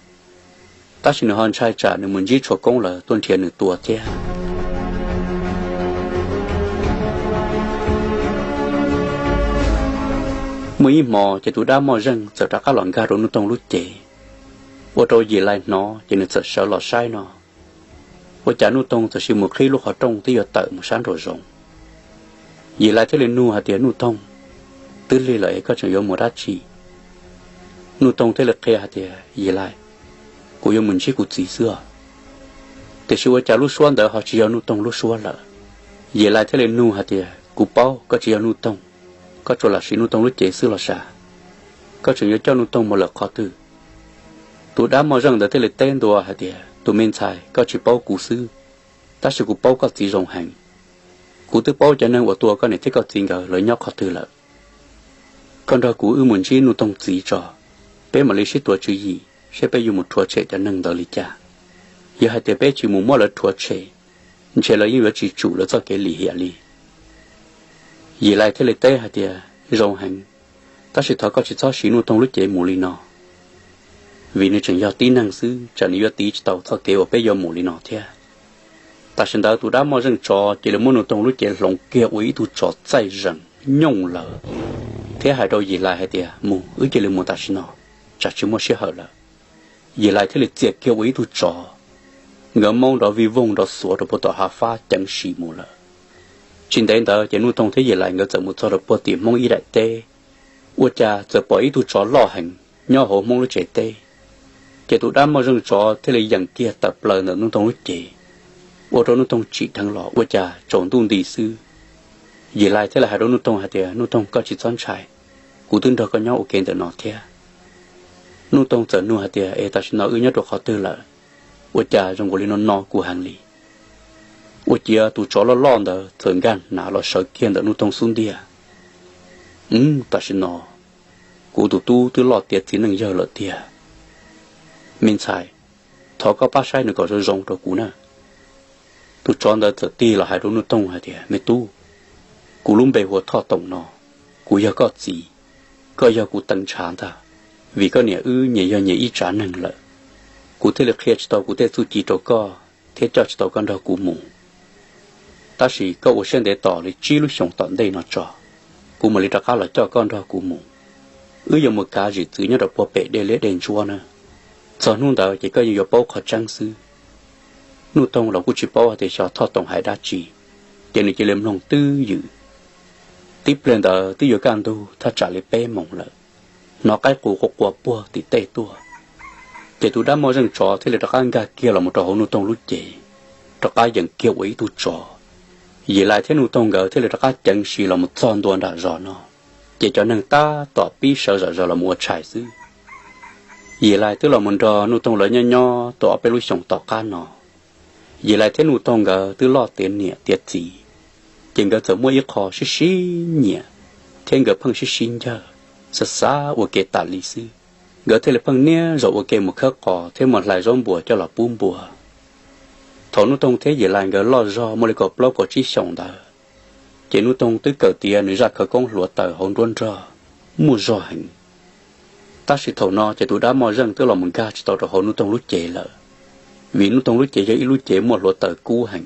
tab sis nws ho ntshai tsam nws mus ntsib Tshuas Koob lawv tuaj nrhiav nws tua thiab. Muaj ib hmo ces tus dab Moj Zeej txawm rov qab los nkag rau Nuj Toog lub cev, ua rau Yim Lais hnov ces nws txawm sawv los saib no, ua cas Nuj Toog txawm sim mus qhib lub qhov rooj twb yuav tawm mus sab nraum zoov. Yim Lais thiaj li nug hais tias, Nuj Toog, twb lig lawm es koj tseem yuav mus dab tsi? Nuj Toog thiaj li qhia hais tias, Yim Lais, kuv yuav mus ntsib kuv txiv xwb os. Tiam sis ua cas lub suab ntawd ho tsis yog Nuj Toog lub suab lawm? Yim Lais thiaj li nug hais tias, kuv paub koj tsis yog Nuj Toog, koj tsuas lam siv Nuj Toog lub cev xwb los sav. Koj tseem yuav coj Nuj Toog mus lawm qhov twg? Tus dab Moj Zeej ntawd thiaj li teb ntua hais tias, tus me ntxhais, koj tsis paub kuv xwb, tab sis kuv paub koj txiv zoo heev. Kuv twb paub cov neeg uas tua koj niam thiab koj txiv nkawd lawv nyob qhov twg lawm. Koj nrog kuv wb mus ntsib Nuj Toog txiv tso, peb mam li sib tuav tswv yim seb peb yuav mus rhuav tshem cov neeg ntawd li cas. Yog hais tias peb tsis mus muab lawv rhuav tshem, ntshe lawv yeej yuav tsis tsum lawv txoj kev lim hiam li. Yim Lais thiaj li teb hais tias, zoo heev, tab sis thov koj tsis txhob siv Nuj Toog lub cev mus li no, vim nws tseem yog tib neeg xwb, tsam nws yuav tiv tsis tau txoj kev uas peb yuav mus li no thiab. Tam sim ntawd tus dab Moj Zeej tsov cia li muab Nuj Toog lub cev hloov kiag ua ib tug tsov txaij zees nyooj lawm, thiab hais rau Yim Lais hais tias, mus, wb cia li mus tam sim no, tsam tsis muaj sij hawm lawm. Yim Lais thiaj li txia kiag ua ib tug tsov, nkawd maub nrov vij voog nrov xuav rau puag tom hav fab ceev sim mus lawm. Tsis ntev ntawd ces Nuj Toog thiab Yim Lais nkawd txawm mus txog rau puag tim Hmoob ib daim teb, ua cas txawm pom ib tug tsov loj heev nyob hauv Hmoob lub tsev teb. Ces tus dab Moj Zeej tsov thiaj li yeem kiag tawm plaws ntawm Nuj Toog lub cev, ua rau Nuj Toog tsim dheev los ua cas tsaus ntuj nti xwb. Yim Lais thiaj li hais rau Nuj Toog hais tias, Nuj Toog, koj tsis txhob ntshai, kuv twb nrog koj nyob ua ke ntawm no thiab. Nuj Toog txawm nug hais tias, es tam sim no wb nyob rau qhov twg lawm? Ua cas zoo nkaus li no no kuv heev li? Ua ciav tus tsov loj loj ntawd txawm nkag hnav los sawv kiag ntawm Nuj Toog xub ntiag. Tam sim no kuv tus tub twb loj tiav txiv neej yawg lawm tiag. Me ntxhais, thov koj pab saib nws kom zoo zoo rau kuv na. Tus tsov ntawd txawm tig los hais rau Nuj Toog hais tias, me tub, kuv lub npe hu ua Thoj Toom no, kuv yog koj txiv, koj yog kuv teev ntshav ntag, vim koj niam wb nyias yog nyias ib tsav neeg lawm. Kuv thiaj li qhia tsis tau kuv tej txuj ci rau koj thiab coj tsis tau koj nrog kuv mus. Tab sis koj ua siab ntev tos li tsib lub xyoos tom ntej no tso, kuv mam li rov qab los coj koj nrog kuv mus. Wb yuav mus kav zim txwv nyob rau puag pem dej liab dej ntsuab na. Txog hnub ntawd ces koj yeej yuav paub qhov tseeb xwb. Nuj Toog los kuj tsis paub hais tias xyov Thoj Toom hais dab tsi, ces nws cia li mloog twb ywm. Tib pliag ntawd twb yuav kaj ntug thaj tsam li peb moos lawm, hnov qaib qus quas quas puag tim tej tuaj. Ces tus dab moj zeej tsov thiaj li rov qab nkag kiag los mus rau hauv Nuj Toog lub cev, rov qab yeem kiag ua ib tug tsov. Yim Lais thiab Nuj Toog nkawd thiaj li rov qab ceev si los mus txog ntua nram zos no, ces cov neeg tab tom pib sawv zom zaws los mus ua tshais xwb. Yim Lais twb los mus nrog Nuj Toog lawv nyob nyob tau ob peb lub xyoos tom qab no. Yim Lais thiab Nuj Toog nkawd twb loj tiav niam tiav txiv, ces nkawd txawm muaj ib qho sib sib nyiam, thiab nkawd pheej sib sib ncawg, xav xav ua ke tas li xwb. Nkawd thiaj li pheej niaj zaus ua ke mus khawb qos thiab mus hlais zaub npuas coj los pub npua. Thaum Nuj Toog thiab Yim Lais nkawd loj zog muaj li kaum plaub kaum tsib xyoos ntawd, ces Nuj Toog twb kawm tiav nws zaj khawv koob hluav taws hauv nruab nrog, muaj zog heev. Tab sis thaum no ces tus dab moj zeej twb los mus nkag tsis tau rau hauv Nuj Toog lub cev lawm, vim Nuj Toog lub cev yog ib lub cev muaj hluav taws kub heev.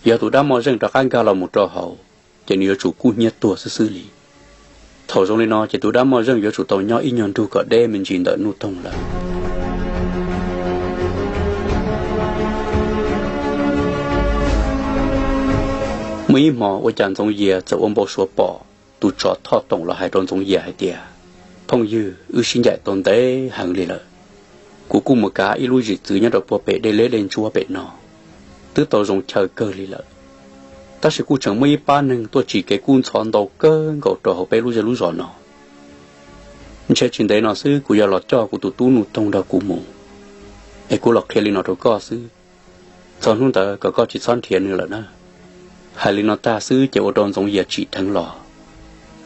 Yog tus dab moj zeej rov qab nkag los mus rau hauv, ces nws yuav tsum kub hnyiab tuag xwb xwb li. Thaum zoo li no ces tus dab moj zeej yuav tsum tau nyob ib nyuag nrug kom deb me ntsis ntawm Nuj Toog lawm. Muaj ib hmo ua cas Ntxoov Yias txawm ua npau suav pom tus tsov Thoj Toom los hais rau Ntxoov Yias hais tias, Phooj ywg, wb sib ncaim tau ntev heev li lawm. Kuv kuj mus kav ib lub zim txwv nyob rau puag pem dej liab dej ntsuab pem no, twb tau zoo chaw kawg li lawm. Tab sis kuj tseem muaj ib pab neeg tuaj tsim kev kub ntxhov ntau kawg nkaus rau hauv peb lub zej lub zos no. Ntshe tsis ntev no xwb kuv yuav los coj kuv tus tub Nuj Toog nrog kuv mus, es kuv los qhia li no rau koj xwb. Txog hnub ntawd kom koj tsis txhob nrhiav nws lawm na. Hais li no tag xwb ces ua rau Ntxoov Yias tsim dheev los.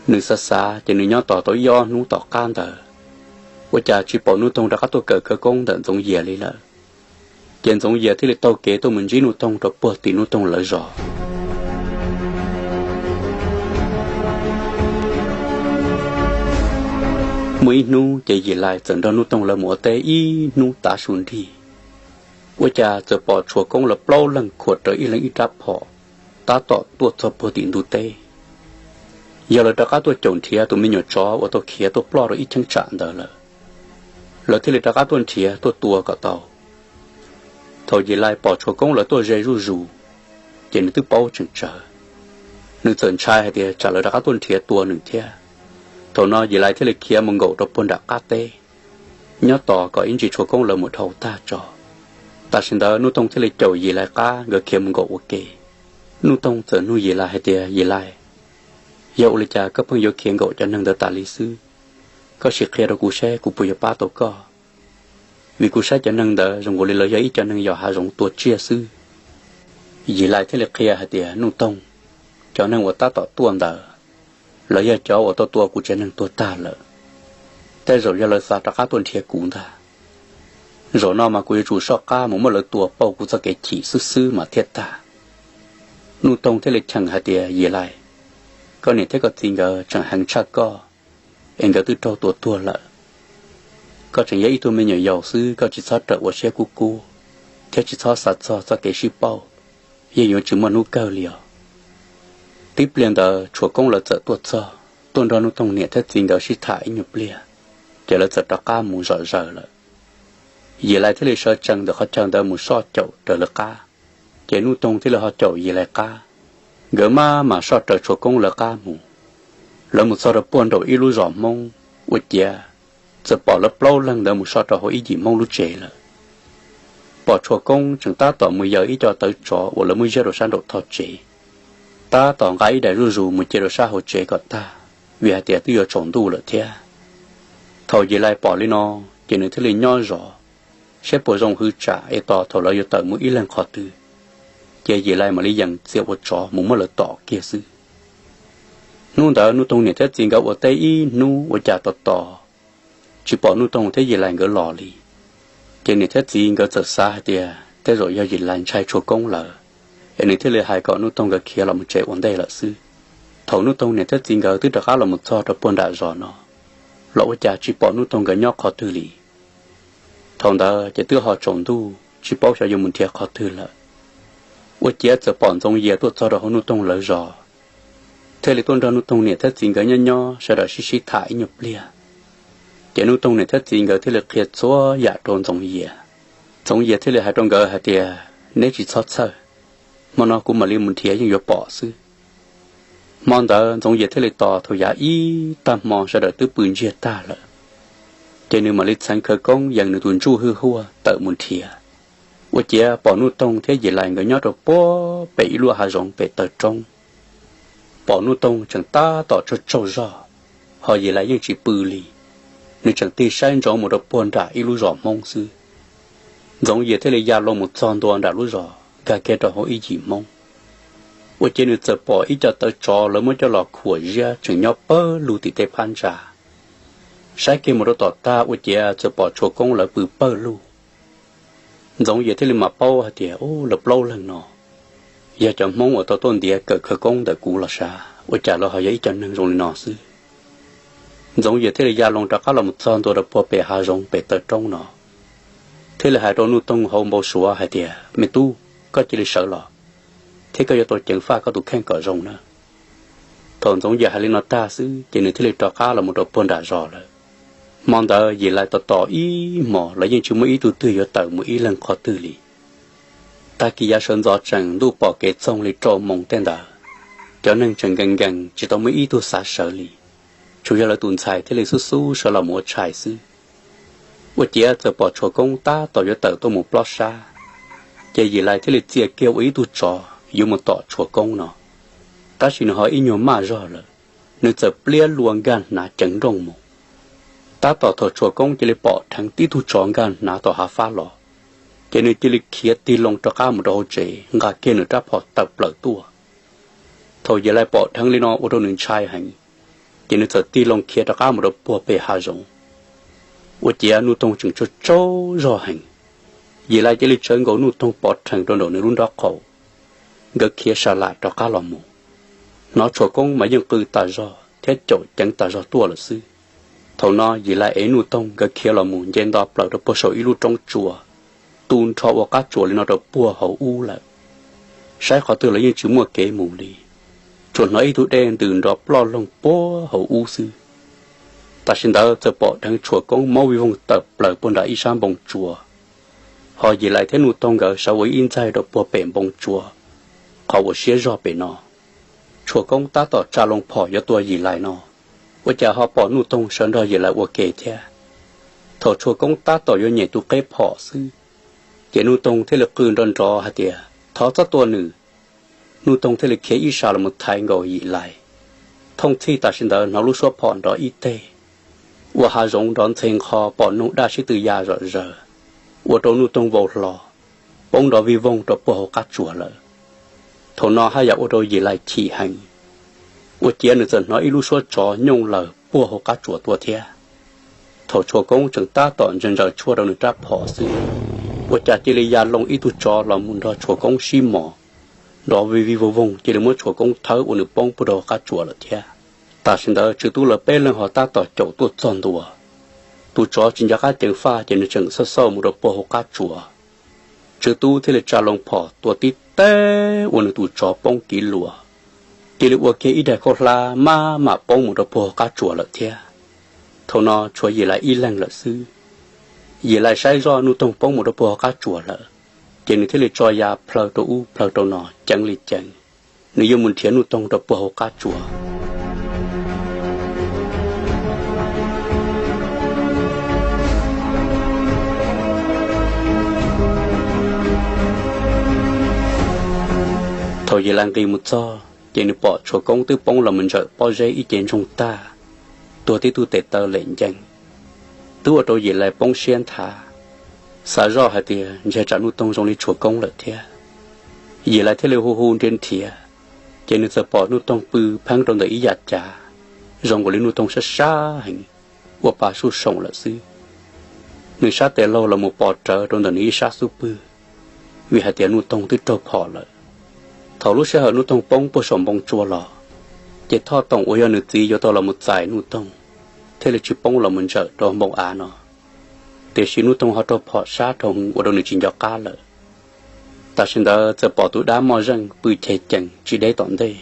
Nws xav xav ces nws nyob tos tau ib ob hnub tom qab ntawd, ua cas tsis pom Nuj Toog rov qab tuaj kawm khawv koob ntawm Ntxoov Yias li lawm. Ces Ntxoov Yias thiaj li taug kev tuaj mus ntsib Nuj Toog rau puag tim Nuj Toog lawv zos. Muaj ib hnub ces Yim Lais txawm nrog Nuj Toog lawv mus ua teb ib hnub tav su nrig, ua cas txawm pom Tshuas Koob lawv plaub leeg khuam rawv ib leeg ib rab phom, tab tom tuaj txog puag tim ntug teb. Yog lawv rov qab tuaj caum nrhiav tus me nyuam tsov uas tau khiav tuaj ploj rau ib cheeb tsam ntawd lawm, lawv thiaj li rov qab tuaj nrhiav tuaj tua kom tau. Thaum Yim Lais pom Tshuas Koob lawv tuaj ze zuj zus, ces nws twb paub tseem tsawv. Nws txawm ntshai hais tias tsam lawv rov qab tuaj nrhiav tua nws thiab. Thaum no Yim Lais thiaj li khiav mus nkaum rau puag nram qab teb, nyob tos kom ib ntsis Tshuas Koob lawv mus dhau tag tso. Tam sim ntawd Nuj Toog thiaj li caum Yim Lais qab nkawd khiav mus nkaum ua ke. Nuj Toog txawm nug Yim Lais hais tias, Yim Lais, yog ua li cas koj pheej yuav khiav nkaum cov neeg ntawd tas li xwb? Koj sim qhia rau kuv seb kuv puas yuav pab tau koj, vim kuv saib cov neeg ntawd zoo nkaus li lawv yog ib co neeg yos hav zoov tua tsiaj xwb. Yim Lais thiaj li qhia hais tias, Nuj Toog, cov neeg uas tab tom tuaj ntawd, lawv yog cov uas tau tua kuv tsev neeg tuag tag lawm. Tej zaum yog lawv xav rov qab tuaj nrhiav kuv ntag. Zaum no mas kuv yuav tsum soj qab mus muab lawv tua pauj kuv txoj kev chim xwb xwb mas thiaj tag. Nuj Toog thiaj li cheem hais tias, Yim Lais, koj niam thiab koj txiv nkawd tseem heev tshaj koj, es nkawd twb raug tua tuag lawm. Koj tseem yog ib tug me nyuam yaus xwb, koj tsis txhob rawm ua siab kub kub, thiab tsis txhob xav txog txoj kev sib pauj, yeej yuav tsis muaj hnub kawg li os. Tib pliag ntawd Tshuas Koob lawv txawm tuaj txog, tuaj nrog Nuj Toog niam thiab txiv nkawd sib tham ib nyuag pliag, ces lawv txawm rov qab mus zom zaws lawm. Yim Lais thiaj li sawv tsees ntawm qhov chaw ntawd mus soj caum raws lawv qab, ces Nuj Toog thiaj li ho caum Yim Lais qab. Nkawd maj mam soj raws Tshuas Koob lawv qab mus. Lawv mus txog rau puag nraum ib lub zos Hmoob, ua ciav txawm pom lawv plaub leeg ntawd mus so rau hauv ib yim Hmoob lub tsev lawm. Pom Tshuas Koob tseem tab tom mus yaws ib co tawv tsov uas lawv muab ziab rau sab nraum tog tsev, tab tom nqa ib daim zuj zus mus cia rau sab hauv tsev kom tag, vim hais tias twb yuav tsaus ntuj lawm thiab. Thaum Yim Lais pom li no, ces nws thiaj li nyob zov, saib puas zoo hwv tsam es tos thaum lawv yuav tawm mus ib leeg qhov twg, ces Yim Lais mam li yeem txia ua tsov mus muab lawv tom kiag xwb. Hnub ntawd Nuj Toog niam thiab txiv nkawd ua teb ib hnub ua cas tos tos tsis pom Nuj Toog thiab Yim Lais nkawd los li. Ces niam thiab txiv nkawd txawm xav hais tias tej zaum yog Yim Lais ntshai Tshuas Koob lawm, es nws thiaj li hais kom Nuj Toog nkawd khiav los mus tsev ua ntej lawm xwb. Thaum Nuj Toog niam thiab txiv nkawd twb rov qab los mus txog rau puag nram zos no, los ua cas tsis pom Nuj Toog nkawd nyob qhov twg li. Thaum ntawd ces twb ho tsaus ntuj tsis paub xyov yuav mus nrhiav qhov twg lawm. Ua ciav txawm pom Ntxoov Yias tuaj txog rau hauv Nuj Toog lawv zos, thiaj li tuaj nrog Nuj Toog niam thiab txiv nkawd nyob nyob sawv daws sib sib tham ib nyuag pliag. Ces Nuj Toog niam thiab txiv nkawd thiaj li qhia txhua yam rau Ntxoov Yias. Ntxoov Yias thiaj li hais rau nkawd hais tias, neb tsis txhob txhawj, hmo no kuv mam li mus nrhiav yeej yuav pom xwb. Hmo ntawd Ntxoov Yias thiaj li tos thaum yav ib tag hmo sawv daws twb pw ntsiag tag lawm, ces nws mam li txheev khawv koob yees nws tus ntsuj hwj huaj tawm mus nrhiav. Ua ciav pom Nuj Toog thiab Yim Lais nkawd nyob rau puag pem ib lub hav zoov pem taw roob. Pom Nuj Toog tseem tab tom tsaug tsaug zog, ho Yim Lais yeej tsis pw li, nws tseem tig saib ntsoov mus rau puag nram ib lub zos Hmoob xwb. Ntxoov Yias thiaj li ya loo mus txog ntua nram lub zos nkag kiag rau hauv ib yim Hmoob. Ua ciav nws txawm pom ib co tawv tsov lawv muab coj los khuam ziab tseem nyob pawg lug tim tej phab ntsa. Saib kiag mus rau tom tag ua ciav txawm pom Tshuas Koob lawv pw pawg lug. Ntxoov Yias thiaj li mam paub hais tias, u, lawv plaub leeg no yog cov Hmoob uas tau tuaj ntiav kawm khawv koob ntawm kuv los sav, ua cas lawv ho yog ib co neeg zoo li no xwb. Ntxoov Yias thiaj li ya loo rov qab los mus txog ntua rau puag pem hav zoov pem taw roob no, thiaj li hais rau Nuj Toog hauv npau suav hais tias, me tub, koj cia li sawv los, thiab koj yuav tau ceev faj koj tus kheej kom zoo na. Thaum Ntxoov Yias hais li no tag xwb ces nws thiaj li rov qab los mus rau puag nram zos lawm. Hmo ntawd Yim Lais tos tos ib hmos lawv yeej tsis muaj ib tug twg yuav tawm mus ib leeg qhov twg li. Tag kis yav sawv ntxov tseem ntuj pom kev txoog li rau moos tej ntawd, cov neeg tseem nkees nkees tsis tau muaj ib tug xav sawv li, tsuas yog lawv tus ntxhais thiaj li xub xub sawv los mus ua tshais xwb. Ua ciav txawm pom Tshuas Koob tab tom yuav tawm tuaj mus plob sab, ces Yim Lais thiaj li txia kiag ua ib tug tsov yuav mus tom Tshuas Koob no. Tab sis nws ho ib nyuag maj zog lawm, nws txawm pliab lua nkag hnav ceev nrooj mus. Tab tom thaum Tshuas Koob cia li pom dheev tib tug tsov nkag hnav tom hav fab los, ces nws cia li khiav tig loo rov qab mus rau hauv tsev nqa kiag nws rab phom tawm plaws tuaj. Thaum Yim Lais pom dheev li no ua rau nws ntshai heev, ces nws txawm tig loo khiav rov qab mus rau puag pem hav zoov. Ua ciav Nuj Toog tseem tsaug tsaug zog heev, Yim Lais cia li tsawv nkaus Nuj Toog pov rhees rau nraum nws lub nrob qaum, nkawd khiav sa lam rov qab los mus. Hnov Tshuas Koob mas yeej qw tas zog thiab caum ceev tas zog tuaj lawm xwb. Thaum no Yim Lais ev Nuj Toog nkawd khiav los mus nce nto plaws rau puag saum ib lub roob tsua, tu nrho ua qab tsuas li no rau puag hauv ub lawm. Saib qhov twg los yeej tsis muaj kev mus li, tsuas hnov ib tug dej ntws nrov ploj loog puag hauv ub xwb. Tam sim ntawd txawm pom dheev Tshuas Koob maub vij voog tawm plaws puag nram ib sab npoo tsua, ho Yim Lais thiab Nuj Toog nkawd sawv ua ib ntxaig rau puag pem npoo tsua qhov uas siab zog pem no. Tshuas Koob tab tom tsa loo phom yuav tua Yim Lais no, ua cas ho pom Nuj Toog sawv nrog Yim Lais ua ke thiab. Thaum Tshuas Koob tab tom yuav nyem tus qeb phom xwb, ces Nuj Toog thiaj li qw nrov nrov hais tias, thov txhob tua nws. Nuj Toog thiaj li khiav ib sab los mus thaiv nkaus Yim Lais. Thooj txhij tam sim ntawd hnov lub suab phom nrov ib teg, ua hav zoov nrov ntxhe nqho pom noog daj sib tw ya zom zaws, ua rau Nuj Toog vau hlo, poob nrov vij voog rau puag hauv qab tsuas lawm. Thaum no haj yam ua rau Yim Lais chim heev, ua ciav nws txawm hnov ib lub suab tsov nyooj laws puag hauv qab tsuas tuaj thiab. Thaum Tshuas Koob tseem tab tom ntsaws ntsaws tshuaj rau nws rab phom xwb, ua cas cia li ya loo ib tug tsov los mus nrog Tshuas Koob sib mos, nrov vij vij voog voog cia li muab Tshuas Koob thawb ua nws poob puag rau hauv qab tsuas lawm thiab. Tam sim ntawd Tswv Tub lawv peb leeg ho tab tom caum tuaj txog ntua. Tus tsov tsis nco qab ceev faj ces nws tseem xauj xauj mus rau puag hauv qab tsuas. Tswv Tub thiaj li tsa loo phom tua tib teg ua nws tus tsov poob kiv luas, cia li ua kiag ib daig khaub hlab maj mam poob mus rau puag hauv qab tsuas lawm thiab. Thaum no tshuav Yim Lais ib leeg lawm xwb. Yim Lais saib zoj Nuj Toog poob mus rau puag hauv qab tsuas lawm, ces nws thiaj li tso ya plhaw rau ub plhaw rau no ceev li ceev, nws yuav mus nrhiav Nuj Toog rau puag hauv qab tsuas. Thaum Yim Lais nqis mus txog ces nws pom Tshuas Koob twb poob los mus ntsawm pob zeb ib ce ntsoog tag, tuag tib tug tes taw lem ncees, twb ua rau Yim Lais poob siab nthav, xav zoj hais tias ntshe tsam Nuj Toog zoo li Tshuas Koob lawm thiab. Yim Lais thiaj li hu hu nrhiav nrhiav, ces nws txawm pom Nuj Toog pw pheeb rau ntawm ib yam cav, zoo nkaus li Nuj Toog sab sab heev, ua pa suj soom lawm xwb. Nws sab tes laug los mus pos rawv rau ntawm nws ib sab xub pwg, vim hais tias Nuj Toog twb raug phom lawm. Thaum lub sij hawm Nuj Toog poob puag saum npoo tsua los, ces Thoj Toom uas yog nws txiv yuav tau los mus txais Nuj Toog, thiaj li tsis poob los mus ntsawm rau npoo av no. Tiam sis Nuj Toog ho raug phom sab dhau ua rau nws tsis nco qab lawm. Tam sim ntawd txawm pom tus dab moj zeej pw chev cees tsis deb tom ntej,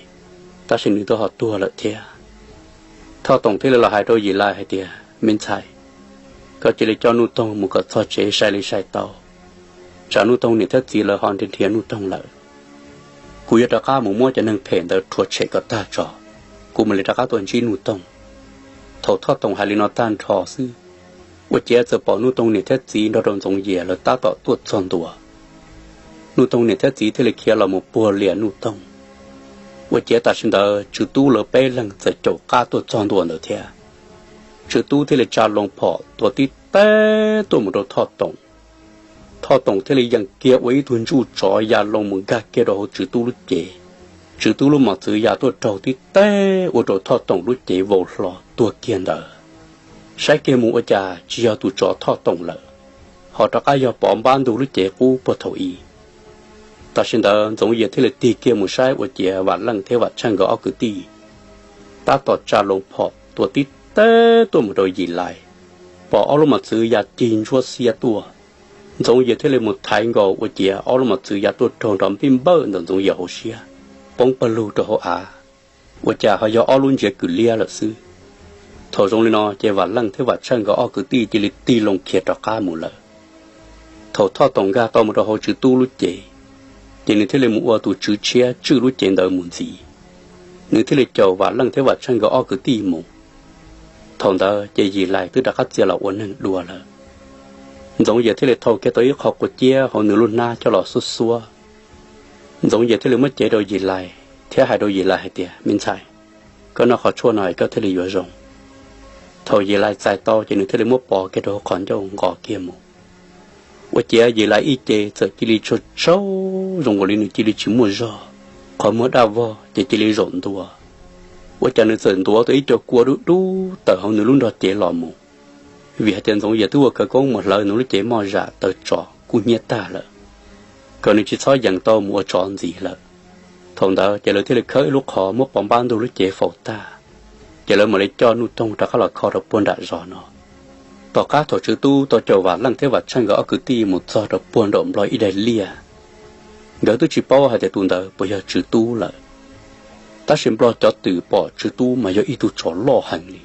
tab sis nws twb ho tuag lawm thiab. Thoj Toom thiaj li los hais rau Yim Lais hais tias, Me ntxhais, koj cia li coj Nuj Toog mus kom txog tsev sai li sai tau, tsam Nuj Toog niam thiab txiv lawv ho nrhiav nrhiav Nuj Toog lawm. Kuv yuav rov qab mus muab cov neeg phem ntawd rhuav tshem kom tag tso, kuv mam li rov qab tuaj ntsib Nuj Toog. Thaum Thoj Toom hais li no tag nrho xwb, ua ciav txawm pom Nuj Toog niam thiab txiv nrog rau Ntxoov Yias lawv tab tom tuaj txog ntua. Nuj Toog niam thiab txiv thiaj li khiav los mus puag lias Nuj Toog. Ua ciav tam sim ntawd Tswv Tub lawv peb leeg txawm caum qab tuaj txog ntua ntawd thiab. Tswv Tub thiaj li tsa loo phom tua tib teg tuaj mus rau Thoj Toom. Thoj Toom thiaj li yeem kiag ua ib tug ntsuj tsov ya loo mus nkag kiag rau hauv Tswv Tub lub cev. Tswv Tub lub mos txwv ya tuaj raug tib teg ua rau Thoj Toom lub cev vau hlo tuag kiag ntawd. Saib kiag mus ua cas tsis yog tus tsov Thoj Toom lawm, ho rov qab yog Pov Npab Ntug lub cev qub puag thaum ub. Tam sim ntawd Ntxoov Yias thiaj li tig kiag mus saib ua ciav Vam Leej thiab Vam Tsheej nkawd ob kwv tij tab tom tsa loo phom tua tib teg tuaj mus rau Yim Lais, pom ob lub mos txwv ya cig ntsuab xiab tuaj. Ntxoov Yias thiaj li mus thaiv nkaus ua ciav ob lub mos txwv ya tuaj raug nrov npij npawj ntawm Ntxoov Yias hauv siab, poob pawg lug rau hauv av, ua cas ho yog ob lub ntsiav kws liab lawm xwb. Thaum zoo li no ces Vam Leej thiab Vam Tsheej nkawd ob kwv tij cia li tig loo khiav rov qab mus lawm. Thaum Thoj Toom nkag tau mus rau hauv Tswv Tub lub cev, ces nws thiaj li mus ua tus tswv tshiab tswj lub cev ntawd mus ntxiv. Nws thiaj li caum Vam Leej thiab Vam Tsheej nkawd ob kwv tij mus. Thaum ntawd ces Yim Lais twb rov qab txia los ua neeg dua lawm. Ntxoov Yias thiaj li thau kiag tau ib qho quav ciab hauv nws lub hnab coj los xuab xuab. Ntxoov Yias thiaj li muab cev rau Yim Lais thiab hais rau Yim Lais hais tias, Me ntxhais, koj noj qhov tshuaj no es koj thiaj li yuav zoo. Thaum Yim Lais txais tau ces nws thiaj li muab pov kiag rau hauv qhov ncauj nqos kiag mus. Ua ciav Yim Lais ib ce txawm cia li tsaug tsaug zoo nkaus li nws cia li tsis muaj zog, qhov muag daj vog ces cia li zaum ntua. Ua cas nws txawm ntuav tau ib co kua dub dub tawm hauv nws lub nrog cev los mus, vim hais tias Ntxoov Yias twb ua khawv koob mus hlawv nws lub cev moj zam taw tsov kub hnyiab tag lawm, kom nws tsis txhob yees tau mus ua tsov ntxiv lawm. Thaum ntawd ces lawv thiaj li khawb ib lub qhov muab Pov Npab Ntug lub cev faus tag, ces lawv mam li coj Nuj Toog rov qab los kho rau puag nram zos no. Tom qab thaum Tswv Tub tau caum Vam Leej thiab Vam Tsheej nkawd ob kwv tij mus txog rau puag nraum Nplog ib daim liaj, nkawd twb tsis paub hais tias tus ntawd puas yog Tswv Tub lawm. Tab sis Nplog cov twm pom Tswv Tub mas yog ib tug tsov loj heev li,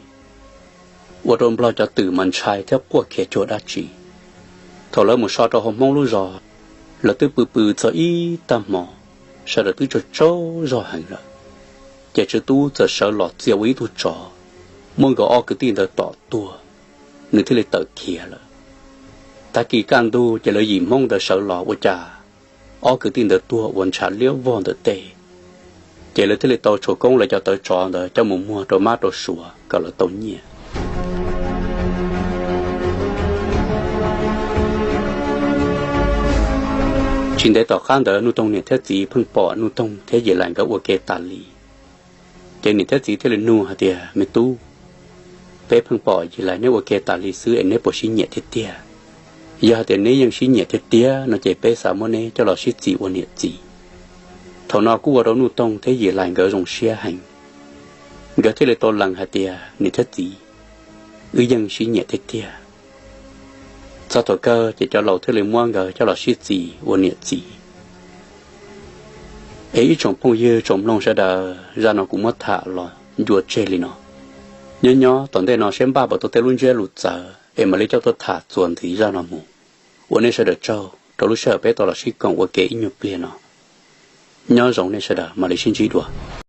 ua rau Nplog cov twm mas ntshai thiab quaj khiav cuag dab tsi. Thaum lawv mus so rau hauv Hmoob lub zos, lawv twb pw pw txog ib tag hmo, sawv daws twb tsaug tsaug zog heev lawm, ces Tswv Tub txawm sawv los txia ua ib tug tsov, muab nkawd ob kwv tij ntawd tom tuag, nws thiaj li tawm khiav lawm. Tag kis kaj ntug ces lawv yim Hmoob ntawd sawv los ua cas ob kwv tij ntawd tuag ua ntshav liab vog ntawm tej, ces lawv thiaj li tau tshuam koob lawv cov tawv tsov ntawd coj mus muag rau mab rau suav kom lawv tau nyiaj. Tsis ntev tom qab ntawd Nuj Toog niam thiab txiv pheej pom Nuj Toog thiab Yim Lais nkawd ua ke tas li. Ces niam thiab txiv thiaj li nug hais tias, Me tub, peb pheej pom Yim Lais neb ua ke tas li xwb es neb puas sib nyiam tiag tiag? Yog hais tias neb yeej sib nyiam tiag tiag no ces peb xav muab neb coj los sib txis ua niam txiv. Thaum no kuj ua rau Nuj Toog thiab Yim Lais nkawd zoo siab heev. Nkawd thiaj li tau lees hais tias, Niam thiab txiv, wb yeej sib nyiam tiag tiag. Txog thaum kawg ces cov laus thiaj li muab nkawd coj los sib txis ua niam txiv. Es ib tsoom phooj ywg tsoom mloog sawv daws, zaj no kuv muab tham los ncua tseg li no. Nyob nyob tom ntej no seb npaj puas tau tej lub ntsiab lus txawv es mam li coj tuaj tham txuas ntxiv zaj no mus. Ua nej sawv daws tsaug rau lub sij hawm peb tau los sib koom ua ke ib nyuag pliag no. Nyob zoo nej sawv daws, mam li sib ntsib dua.